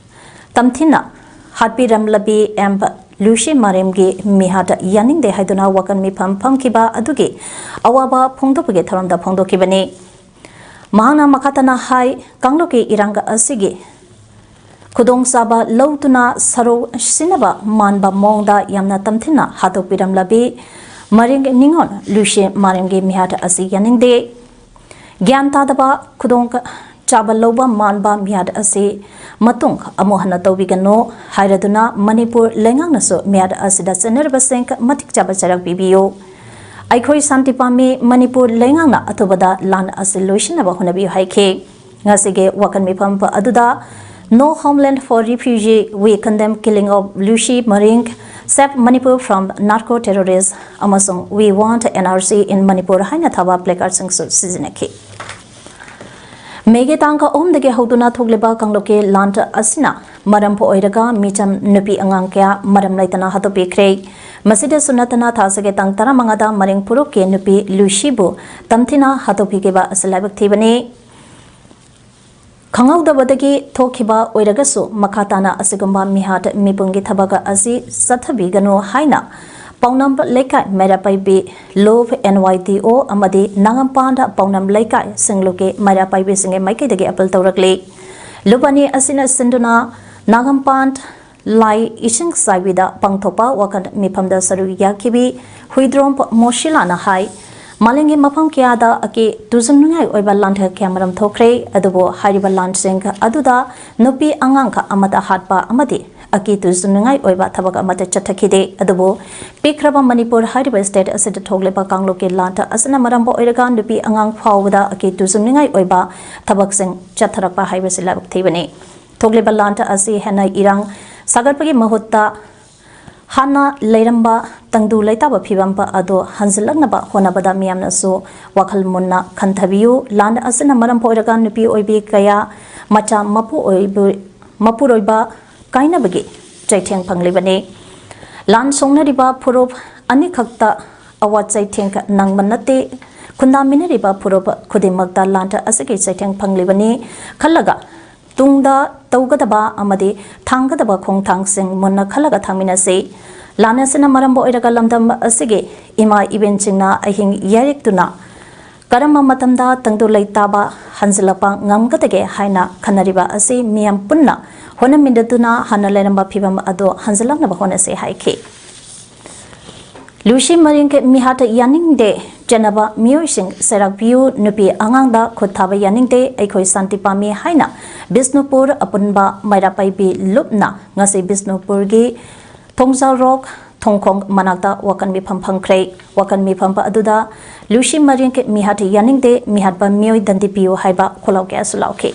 ꯇꯝꯊꯤꯅ ꯍꯥꯠꯄꯤꯔꯝꯂꯕꯤ ꯑꯦꯝ ꯂꯨꯁꯤ ꯃꯥꯔꯦꯝꯒꯤ ꯃꯤꯍꯥꯠ ꯌꯥꯅꯤꯡꯗꯦ ꯍꯥꯏꯗꯨꯅ ꯋꯥꯀꯟ ꯃꯤꯐꯝ ꯐꯝꯈꯤꯕ ꯑꯗꯨꯒꯤ ꯑꯋꯥꯕ ꯐꯣꯡꯗꯣꯛꯄꯒꯤ ꯊꯧꯔꯝꯗ ꯐꯣꯡꯗꯣꯛꯈꯤꯕꯅꯤ꯫ ꯃꯍꯥꯛꯅ ꯃꯈꯥ ꯇꯥꯅ ꯍꯥꯏ, ꯀꯥꯡꯂꯨꯞꯀꯤ ꯏꯔꯥꯡ ꯑꯁꯤꯒꯤ ꯈꯨꯗꯣꯡꯆꯥꯕ ꯂꯧꯗꯨꯅ ꯁꯔꯨꯛ ꯁꯤꯟꯅꯕ ꯃꯥꯟꯕ ꯃꯑꯣꯡꯗ ꯌꯥꯝꯅ ꯇꯝꯊꯤꯅ ꯍꯥꯠꯇꯣꯛꯄꯤꯔꯝꯂꯕꯤ ꯃꯔꯤꯡ ꯅꯤꯉꯣꯜ ꯂꯨꯁꯤ ꯃꯥꯔꯦꯝꯒꯤ ꯃꯤꯍꯥꯠ ꯑꯁꯤ ꯌꯥꯅꯤꯡꯗꯦ꯫ ꯒ꯭ꯌꯥꯟ ꯇꯥꯗꯕ ꯈꯨꯗꯣꯡ ꯀ-, ꯆꯥꯕ ꯂꯧꯕ ꯃꯥꯟꯕ ꯃꯤꯍꯥꯠ ꯑꯁꯤ ꯃꯇꯨꯡ ꯑꯃꯨꯛ ꯍꯟꯅ ꯇꯧꯕꯤꯒꯅꯨ ꯍꯥꯏꯔꯗꯨꯅ ꯃꯅꯤꯄꯨꯔ ꯂꯩꯉꯥꯛꯅꯁꯨ ꯃꯤꯍꯥꯠ ꯑꯁꯤꯗ ꯆꯦꯟꯅꯔꯤꯕꯁꯤꯡ ꯃꯇꯤꯛ ꯆꯥꯕ ꯆꯩꯔꯥꯛ ꯄꯤꯕꯤꯌꯨ꯫ ꯑꯩꯈꯣꯏ ꯁꯥꯟꯇꯤ ꯄꯥꯝꯃꯤ, ꯃꯅꯤꯄꯨꯔ ꯂꯩꯉꯥꯛꯅ ꯑꯊꯨꯕꯗ ꯂꯥꯟ ꯑꯁꯤ ꯂꯣꯏꯁꯤꯟꯅꯕ ꯍꯣꯠꯅꯕꯤꯌꯨ ꯍꯥꯏꯈꯤ꯫ ꯉꯁꯤꯒꯤ ꯋꯥꯀꯟ ꯃꯤꯐꯝ ꯑꯗꯨꯗ No Homeland for Refugee, We Condemn Killing of Lucy Maring, Save Manipur from Narco Terrorists ꯑꯃꯁꯨꯡ We Want N R C in Manipur ꯍꯥꯏꯅ ꯊꯥꯕ placardꯁꯤꯡꯁꯨ ꯁꯤꯖꯤꯟꯅꯈꯤ꯫ ꯃꯦꯒꯤ ꯇꯥꯡ ꯑꯍꯨꯝꯗꯒꯤ ꯍꯧꯗꯨꯅ ꯊꯣꯛꯂꯤꯕ ꯀꯥꯡꯂꯨꯞꯀꯤ ꯂꯥꯟ ꯑꯁꯤꯅ ꯃꯔꯝ ꯑꯣꯏꯔꯒ ꯃꯤꯆꯝ ꯅꯨꯄꯤ ꯑꯉꯥꯡ ꯀꯌꯥ ꯃꯔꯝ ꯂꯩꯇꯅ ꯍꯥꯠꯇꯣꯛꯄꯤꯈ꯭ꯔꯦ꯫ ꯃꯁꯤꯗꯁꯨ ꯅꯠꯇꯅ ꯊꯥꯁꯤꯒꯤ ꯇꯥꯡ ꯇꯔꯥꯃꯉꯥꯗ ꯃꯔꯤꯡ ꯐꯨꯔꯨꯞꯀꯤ ꯅꯨꯄꯤ ꯂꯨꯁꯤꯕꯨ ꯇꯝꯊꯤꯅ ꯍꯥꯠꯇꯣꯛꯄꯤꯈꯤꯕ ꯑꯁꯤ ꯂꯥꯏꯕꯛ ꯊꯤꯕꯅꯤ꯫ ꯈꯪꯍꯧꯗꯕꯗꯒꯤ ꯊꯣꯛꯈꯤꯕ ꯑꯣꯏꯔꯒꯁꯨ ꯃꯈꯥ ꯇꯥꯅ ꯑꯁꯤꯒꯨꯝꯕ ꯃꯤꯍꯥꯠ ꯃꯤꯄꯨꯝꯒꯤ ꯊꯕꯛ ꯑꯁꯤ ꯆꯠꯊꯕꯤꯒꯅꯨ ꯍꯥꯏꯅ ꯄꯥꯎꯅꯝ ꯂꯩꯀꯥꯏ ꯃꯩꯔꯥ ꯄꯥꯏꯕꯤ ꯂꯨꯞ, N Y D O ꯑꯃꯗꯤ ꯅꯥꯒꯥꯝꯄꯥꯟ ꯄꯥꯎꯅꯝ ꯂꯩꯀꯥꯏ ꯁꯤꯡꯂꯨꯞꯀꯤ ꯃꯩꯔꯥ ꯄꯥꯏꯕꯤꯁꯤꯡꯒꯤ ꯃꯥꯏꯀꯩꯗꯒꯤ ꯑꯥꯄꯤꯜ ꯇꯧꯔꯛꯂꯤ꯫ ꯂꯨꯞ ꯑꯅꯤ ꯑꯁꯤꯅ ꯁꯤꯟꯗꯨꯅ ꯅꯥꯒꯥꯝꯄꯥꯟ ꯂꯥꯏ ꯏꯁꯤꯡ ꯆꯥꯏꯕꯤꯗ ꯄꯥꯡꯊꯣꯛꯄ ꯋꯥꯀꯠ ꯃꯤꯐꯝꯗ ꯁꯔꯨꯛ ꯌꯥꯈꯤꯕꯤ ꯍꯨꯏꯗ꯭ꯔꯣꯝ ꯃꯣꯁꯤꯂꯥꯅ ꯍꯥꯏ, ꯃꯥꯂꯦꯝꯒꯤ ꯃꯐꯝ ꯀꯌꯥꯗ ꯑꯀꯤ ꯇꯨꯖꯨꯡꯅꯤꯡꯉꯥꯏ ꯑꯣꯏꯕ ꯂꯥꯟ ꯀꯌꯥ ꯃꯔꯝ ꯊꯣꯛꯈ꯭ꯔꯦ, ꯑꯗꯨꯕꯨ ꯍꯥꯏꯔꯤꯕ ꯂꯥꯟꯁꯤꯡ ꯑꯗꯨꯗ ꯅꯨꯄꯤ ꯑꯉꯥꯡ ꯑꯃꯠꯇ ꯍꯥꯠꯄ ꯑꯃꯗꯤ ꯑꯀꯤ ꯇꯨꯖꯨꯡꯅꯤꯡꯉꯥꯏ ꯑꯣꯏꯕ ꯊꯕꯛ ꯑꯃꯠꯇ ꯆꯠꯊꯈꯤꯗꯦ꯫ ꯑꯗꯨꯕꯨ ꯄꯤꯛꯈ꯭ꯔꯕ ꯃꯅꯤꯄꯨꯔ ꯍꯥꯏꯔꯤꯕ state ꯑꯁꯤꯗ ꯊꯣꯛꯂꯤꯕ ꯀꯥꯡꯂꯨꯞꯀꯤ ꯂꯥꯟ ꯑꯁꯤꯅ ꯃꯔꯝ ꯑꯣꯏꯔꯒ ꯅꯨꯄꯤ ꯑꯉꯥꯡ ꯐꯥꯎꯕꯗ ꯑꯀꯤ ꯇꯨꯖꯨꯡꯅꯤꯡꯉꯥꯏ ꯑꯣꯏꯕ ꯊꯕꯛꯁꯤꯡ ꯆꯠꯊꯔꯛꯄ ꯍꯥꯏꯕꯁꯤ ꯂꯥꯏꯕꯛ ꯊꯤꯕꯅꯤ꯫ ꯊꯣꯛꯂꯤꯕ ꯂꯥꯟ ꯑꯁꯤ ꯍꯦꯟꯅ ꯏꯔꯥꯡ ꯁꯥꯒꯠꯄꯒꯤ ꯃꯍꯨꯠꯇ ꯍꯥꯟꯅ ꯂꯩꯔꯝꯕ ꯇꯪꯗꯨ ꯂꯩꯇꯥꯕ ꯐꯤꯕꯝ ꯑꯗꯨ ꯍꯟꯖꯤꯜꯂꯛꯅꯕ ꯍꯣꯠꯅꯕꯗ ꯃꯤꯌꯥꯝꯅꯁꯨ ꯋꯥꯈꯜ ꯃꯨꯟꯅ ꯈꯟꯊꯕꯤꯌꯨ꯫ ꯂꯥꯟ ꯑꯁꯤꯅ ꯃꯔꯝ ꯑꯣꯏꯔꯒ ꯅꯨꯄꯤ ꯑꯣꯏꯕꯤ ꯀꯌꯥ ꯃꯆꯥ ꯃꯄꯨ ꯑꯣꯏꯕ-, ꯃꯄꯨꯔꯣꯏꯕ ꯀꯥꯏꯅꯕꯒꯤ ꯆꯩꯊꯦꯡ ꯐꯪꯂꯤꯕꯅꯤ꯫ ꯂꯥꯟ ꯁꯣꯛꯅꯔꯤꯕ ꯐꯨꯔꯨꯞ ꯑꯅꯤꯈꯛꯇ ꯑꯋꯥ ꯆꯩꯊꯦꯡ ꯅꯪꯕ ꯅꯠꯇꯦ꯫ ꯈꯨꯟꯗꯥꯃꯤꯟꯅꯔꯤꯕ ꯐꯨꯔꯨꯞ ꯈꯨꯗꯤꯡꯃꯛꯇ ꯂꯥꯟ ꯑꯁꯤꯒꯤ ꯆꯩꯊꯦꯡ ꯐꯪꯂꯤꯕꯅꯤ ꯈꯜꯂꯒ ꯇꯨꯡꯗ ꯇꯧꯒꯗꯕ ꯑꯃꯗꯤ ꯊꯥꯡꯒꯗꯕ ꯈꯣꯡꯊꯥꯡꯁꯤꯡ ꯃꯨꯟꯅ ꯈꯜꯂꯒ ꯊꯥꯡꯃꯤꯟꯅꯁꯤ꯫ ꯂꯥꯟ ꯑꯁꯤꯅ ꯃꯔꯝ ꯑꯣꯏꯔꯒ ꯂꯝꯗꯝ ꯑꯁꯤꯒꯤ ꯏꯃꯥ ꯏꯕꯦꯟꯁꯤꯡꯅ ꯑꯍꯤꯡ ꯌꯥꯔꯦꯛꯇꯨꯅ ꯀꯔꯝꯕ ꯃꯇꯝꯗ ꯇꯪꯗꯨ ꯂꯩꯇꯥꯕ ꯍꯟꯖꯤꯜꯂꯛꯄ ꯉꯝꯒꯗꯒꯦ ꯍꯥꯏꯅ ꯈꯟꯅꯔꯤꯕ ꯑꯁꯤ ꯃꯤꯌꯥꯝ ꯄꯨꯟꯅ ꯍꯣꯠꯅꯃꯤꯟꯅꯗꯨꯅ ꯍꯥꯟꯅ ꯂꯩꯔꯝꯕ ꯐꯤꯕꯝ ꯑꯗꯨ ꯍꯟꯖꯤꯜꯂꯛꯅꯕ ꯍꯣꯠꯅꯁꯤ ꯍꯥꯏꯈꯤ꯫ ꯂꯨꯁꯤ ꯃꯔꯤꯡ ꯃꯤꯍꯥꯠ ꯌꯥꯅꯤꯡꯗꯦ, ꯆꯦꯟꯅꯕ ꯃꯤꯑꯣꯏꯁꯤꯡ ꯆꯩꯔꯥꯛ ꯄꯤꯌꯨ, ꯅꯨꯄꯤ ꯑꯉꯥꯡꯗ ꯈꯨꯠ ꯊꯥꯕ ꯌꯥꯅꯤꯡꯗꯦ, ꯑꯩꯈꯣꯏ ꯁꯥꯟꯇꯤ ꯄꯥꯝꯃꯤ ꯍꯥꯏꯅ ꯕꯤꯁꯅꯨꯄꯨꯔ ꯑꯄꯨꯟꯕ ꯃꯩꯔꯥ ꯄꯥꯏꯕꯤ ꯂꯨꯞꯅ ꯉꯁꯤ ꯕꯤꯁꯅꯨꯄꯨꯔꯒꯤ ꯊꯣꯡꯖꯥꯔꯣꯛ ꯊꯣꯡꯈꯣꯡ ꯃꯅꯥꯛꯇ ꯋꯥꯀꯟ ꯃꯤꯐꯝ ꯐꯪꯈ꯭ꯔꯦ꯫ ꯋꯥꯀꯟ ꯃꯤꯐꯝ ꯑꯗꯨꯗ ꯂꯨꯁꯤ ꯃꯔꯤꯡ ꯃꯤꯍꯥꯠ ꯌꯥꯅꯤꯡꯗꯦ, ꯃꯤꯍꯥꯠꯄ ꯃꯤꯑꯣꯏ ꯗꯟꯗꯤ ꯄꯤꯌꯨ ꯍꯥꯏꯕ ꯈꯣꯜꯂꯥꯎ ꯀꯌꯥꯁꯨ ꯂꯥꯎꯈꯤ꯫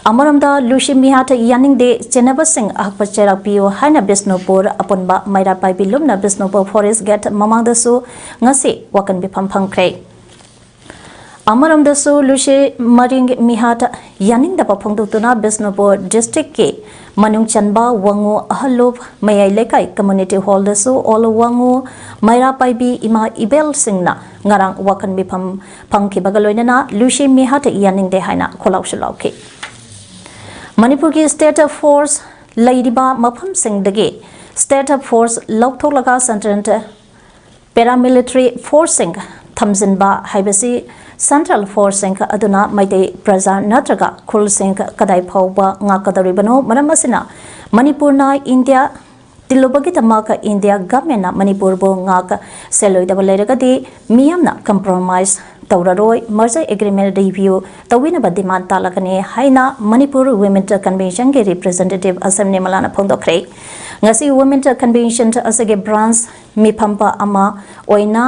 ꯑꯃꯔꯣꯝꯗ ꯂꯨꯁꯤ ꯃꯤꯍꯥꯠ ꯌꯥꯅꯤꯡꯗꯦ, ꯆꯦꯟꯅꯕꯁꯤꯡ ꯑꯍꯛꯄ ꯆꯩꯔꯥꯛ ꯄꯤꯌꯨ ꯍꯥꯏꯅ ꯕꯤꯁꯅꯨꯄꯨꯔ ꯑꯄꯨꯟꯕ ꯃꯩꯔꯥ ꯄꯥꯏꯕꯤ ꯂꯨꯞꯅ ꯕꯤꯁꯅꯨꯄꯨꯔ ꯐꯣꯔꯦꯁ ꯒꯦꯠ ꯃꯃꯥꯡꯗꯁꯨ ꯉꯁꯤ ꯋꯥꯀꯟ ꯃꯤꯐꯝ ꯐꯪꯈ꯭ꯔꯦ꯫ ꯑꯃꯔꯣꯝꯗꯁꯨ ꯂꯨꯁꯤ ꯃꯔꯤꯡ ꯃꯤꯍꯥꯠ ꯌꯥꯅꯤꯡꯗꯕ ꯐꯣꯡꯗꯣꯛꯇꯨꯅ ꯕꯤꯁꯅꯨꯄꯨꯔ ꯗꯤꯁꯇ꯭ꯔꯤꯛꯀꯤ ꯃꯅꯨꯡ ꯆꯟꯕ ꯋꯥꯉꯨ ꯑꯍꯜꯂꯨꯞ ꯃꯌꯥꯏ ꯂꯩꯀꯥꯏ ꯀꯝꯃ꯭ꯌꯨꯅꯤꯇꯤ ꯍꯣꯜꯗꯁꯨ ꯑꯣꯜ ꯋꯥꯉꯨ ꯃꯩꯔꯥ ꯄꯥꯏꯕꯤ ꯏꯃꯥ ꯏꯕꯦꯜꯁꯤꯡꯅ ꯉꯔꯥꯡ ꯋꯥꯀꯟ ꯃꯤꯐꯝ ꯐꯪꯈꯤꯕꯒ ꯂꯣꯏꯅꯅ ꯂꯨꯁꯤ ꯃꯤꯍꯥꯠ ꯌꯥꯅꯤꯡꯗꯦ ꯍꯥꯏꯅ ꯈꯣꯜꯂꯥꯎꯁꯨ ꯂꯥꯎꯈꯤ꯫ ꯃꯅꯤꯄꯨꯔꯒꯤ ꯁ꯭ꯇꯦꯠ ꯐꯣꯔꯁ ꯂꯩꯔꯤꯕ ꯃꯐꯝꯁꯤꯡꯗꯒꯤ ꯁ꯭ꯇꯦꯠ ꯐꯣꯔꯁ ꯂꯧꯊꯣꯛꯂꯒ ꯁꯦꯟꯇ꯭ꯔꯦꯜ ꯄꯦꯔꯥꯃꯤꯂꯤꯇꯔꯤ ꯐꯣꯔꯁꯁꯤꯡ ꯊꯝꯖꯤꯟꯕ ꯍꯥꯏꯕꯁꯤ ꯁꯦꯟꯇ꯭ꯔꯦꯜ ꯐꯣꯔꯁꯁꯤꯡ ꯑꯗꯨꯅ ꯃꯩꯇꯩ ꯄ꯭ꯔꯖꯥ ꯅꯠꯇ꯭ꯔꯒ ꯈꯨꯜꯁꯤꯡ ꯀꯗꯥꯏ ꯐꯥꯎꯕ ꯉꯥꯛꯀꯗꯧꯔꯤꯕꯅꯣ? ꯃꯔꯝ ꯑꯁꯤꯅ ꯃꯅꯤꯄꯨꯔꯅ ꯏꯟꯗꯤꯌꯥ ꯇꯤꯜꯂꯨꯕꯒꯤꯗꯃꯛ ꯏꯟꯗꯤꯌꯥ ꯒꯚꯔꯟꯃꯦꯟꯠꯅ ꯃꯅꯤꯄꯨꯔꯕꯨ ꯉꯥꯛ ꯁꯦꯜꯂꯣꯏꯗꯕ ꯂꯩꯔꯒꯗꯤ ꯃꯤꯌꯥꯝꯅ ꯀꯝꯄ꯭ꯔꯣꯃꯥꯏꯁ ꯇꯧꯔꯔꯣꯏ, ꯃꯔꯖꯔ ꯑꯦꯒ꯭ꯔꯤꯃꯦꯟꯠ ꯔꯤꯚ꯭ꯌꯨ ꯇꯧꯕꯤꯅꯕ ꯗꯤꯃꯥꯟ ꯇꯥꯂꯛꯀꯅꯤ ꯍꯥꯏꯅ ꯃꯅꯤꯄꯨꯔ ꯋꯤꯃꯦꯟ ꯀꯟꯚꯦꯟꯁꯟꯒꯤ ꯔꯤꯄ꯭ꯔꯖꯦꯟꯇꯦꯇꯤꯚ ꯑꯁꯝ ꯅꯤꯔꯃꯂꯥꯅ ꯐꯣꯡꯗꯣꯛꯈ꯭ꯔꯦ꯫ ꯉꯁꯤ ꯋꯤꯃꯦꯟ ꯀꯟꯚꯦꯟꯁꯟ ꯑꯁꯤꯒꯤ ꯕ꯭ꯔꯥꯟꯁ ꯃꯤꯐꯝ ꯑꯃ ꯑꯣꯏꯅ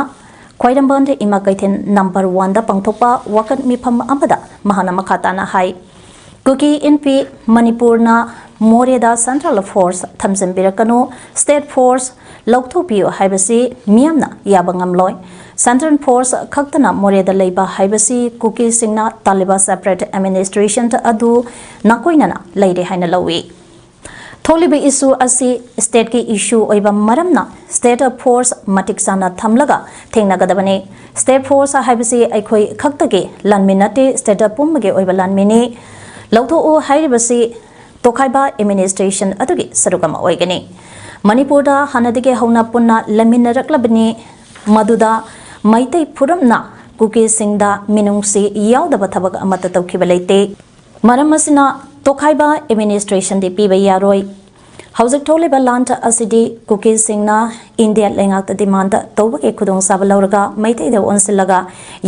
ꯈ꯭ꯋꯥꯏꯔꯝꯕꯟ ꯏꯃꯥ ꯀꯩꯊꯦꯜ ꯅꯝꯕꯔ ꯋꯥꯟꯗ ꯄꯥꯡꯊꯣꯛꯄ ꯋꯥꯀꯠ ꯃꯤꯐꯝ ꯑꯃꯗ ꯃꯍꯥꯛꯅ ꯃꯈꯥ ꯇꯥꯅ ꯍꯥꯏ, ꯀꯨꯀꯤ ꯏꯟꯄꯤ ꯃꯅꯤꯄꯨꯔꯅ ꯃꯣꯔꯦꯗ ꯁꯦꯟꯇ꯭ꯔꯦꯜ ꯐꯣꯔꯁ ꯊꯝꯖꯤꯟꯕꯤꯔꯛꯀꯅꯨ, ꯁ꯭ꯇꯦꯠ ꯐꯣꯔꯁ ꯂꯧꯊꯣꯛꯄꯤꯌꯨ ꯍꯥꯏꯕꯁꯤ ꯃꯤꯌꯥꯝꯅ ꯌꯥꯕ ꯉꯝꯂꯣꯏ꯫ ꯁꯦꯟꯇ꯭ꯔꯦꯜ ꯐꯣꯔꯁ ꯈꯛꯇꯅ ꯃꯣꯔꯦꯗ ꯂꯩꯕ ꯍꯥꯏꯕꯁꯤ ꯀꯨꯀꯤꯁꯤꯡꯅ ꯇꯥꯜꯂꯤꯕ ꯁꯦꯄꯔꯦꯠ ꯑꯦꯗꯃꯤꯅꯤꯁꯇ꯭ꯔꯦꯁꯟ ꯑꯗꯨ ꯅꯥꯀꯣꯏꯅꯅ ꯂꯩꯔꯦ ꯍꯥꯏꯅ ꯂꯧꯏ꯫ ꯊꯣꯛꯂꯤꯕ ꯏꯁꯨ ꯑꯁꯤ ꯁ꯭ꯇꯦꯠꯀꯤ ꯏꯁꯨ ꯑꯣꯏꯕ ꯃꯔꯝꯅ ꯁ꯭ꯇꯦꯠ ꯐꯣꯔꯁ ꯃꯇꯤꯛ ꯆꯥꯅ ꯊꯝꯂꯒ ꯊꯦꯡꯅꯒꯗꯕꯅꯤ꯫ ꯁ꯭ꯇꯦꯠ ꯐꯣꯔꯁ ꯍꯥꯏꯕꯁꯤ ꯑꯩꯈꯣꯏ ꯈꯛꯇꯒꯤ ꯂꯥꯟꯃꯤ ꯅꯠꯇꯦ, ꯁ꯭ꯇꯦꯠ ꯄꯨꯝꯕꯒꯤ ꯑꯣꯏꯕ ꯂꯥꯟꯃꯤꯅꯤ꯫ ꯂꯧꯊꯣꯛꯎ ꯍꯥꯏꯔꯤꯕꯁꯤ ꯇꯣꯈꯥꯏꯕ ꯑꯦꯗꯃꯤꯅꯤꯁꯇ꯭ꯔꯦꯁꯟ ꯑꯗꯨꯒꯤ ꯁꯔꯨꯛ ꯑꯃ ꯑꯣꯏꯒꯅꯤ꯫ ꯃꯅꯤꯄꯨꯔꯗ ꯍꯥꯟꯅꯗꯒꯤ ꯍꯧꯅ ꯄꯨꯟꯅ ꯂꯩꯃꯤꯟꯅꯔꯛꯂꯕꯅꯤ, ꯃꯗꯨꯗ ꯃꯩꯇꯩ ꯐꯨꯔꯨꯞꯅ ꯀꯨꯀꯤꯁꯤꯡꯗ ꯃꯤꯅꯨꯡꯁꯤ ꯌꯥꯎꯗꯕ ꯊꯕꯛ ꯑꯃꯠꯇ ꯇꯧꯈꯤꯕ ꯂꯩꯇꯦ꯫ ꯃꯔꯝ ꯑꯁꯤꯅ ꯇꯣꯈꯥꯏꯕ ꯑꯦꯗꯃꯤꯅꯤꯁꯇ꯭ꯔꯦꯁꯟꯗꯤ ꯄꯤꯕ ꯌꯥꯔꯣꯏ꯫ ꯍꯧꯖꯤꯛ ꯊꯣꯛꯂꯤꯕ ꯂꯥꯟ ꯑꯁꯤꯗꯤ ꯀꯨꯀꯤꯁꯤꯡꯅ ꯏꯟꯗꯤꯌꯥ ꯂꯩꯉꯥꯛꯇ ꯗꯤꯃꯥꯟ ꯇꯧꯕꯒꯤ ꯈꯨꯗꯣꯡꯆꯥꯕ ꯂꯧꯔꯒ ꯃꯩꯇꯩꯗ ꯑꯣꯟꯁꯤꯜꯂꯒ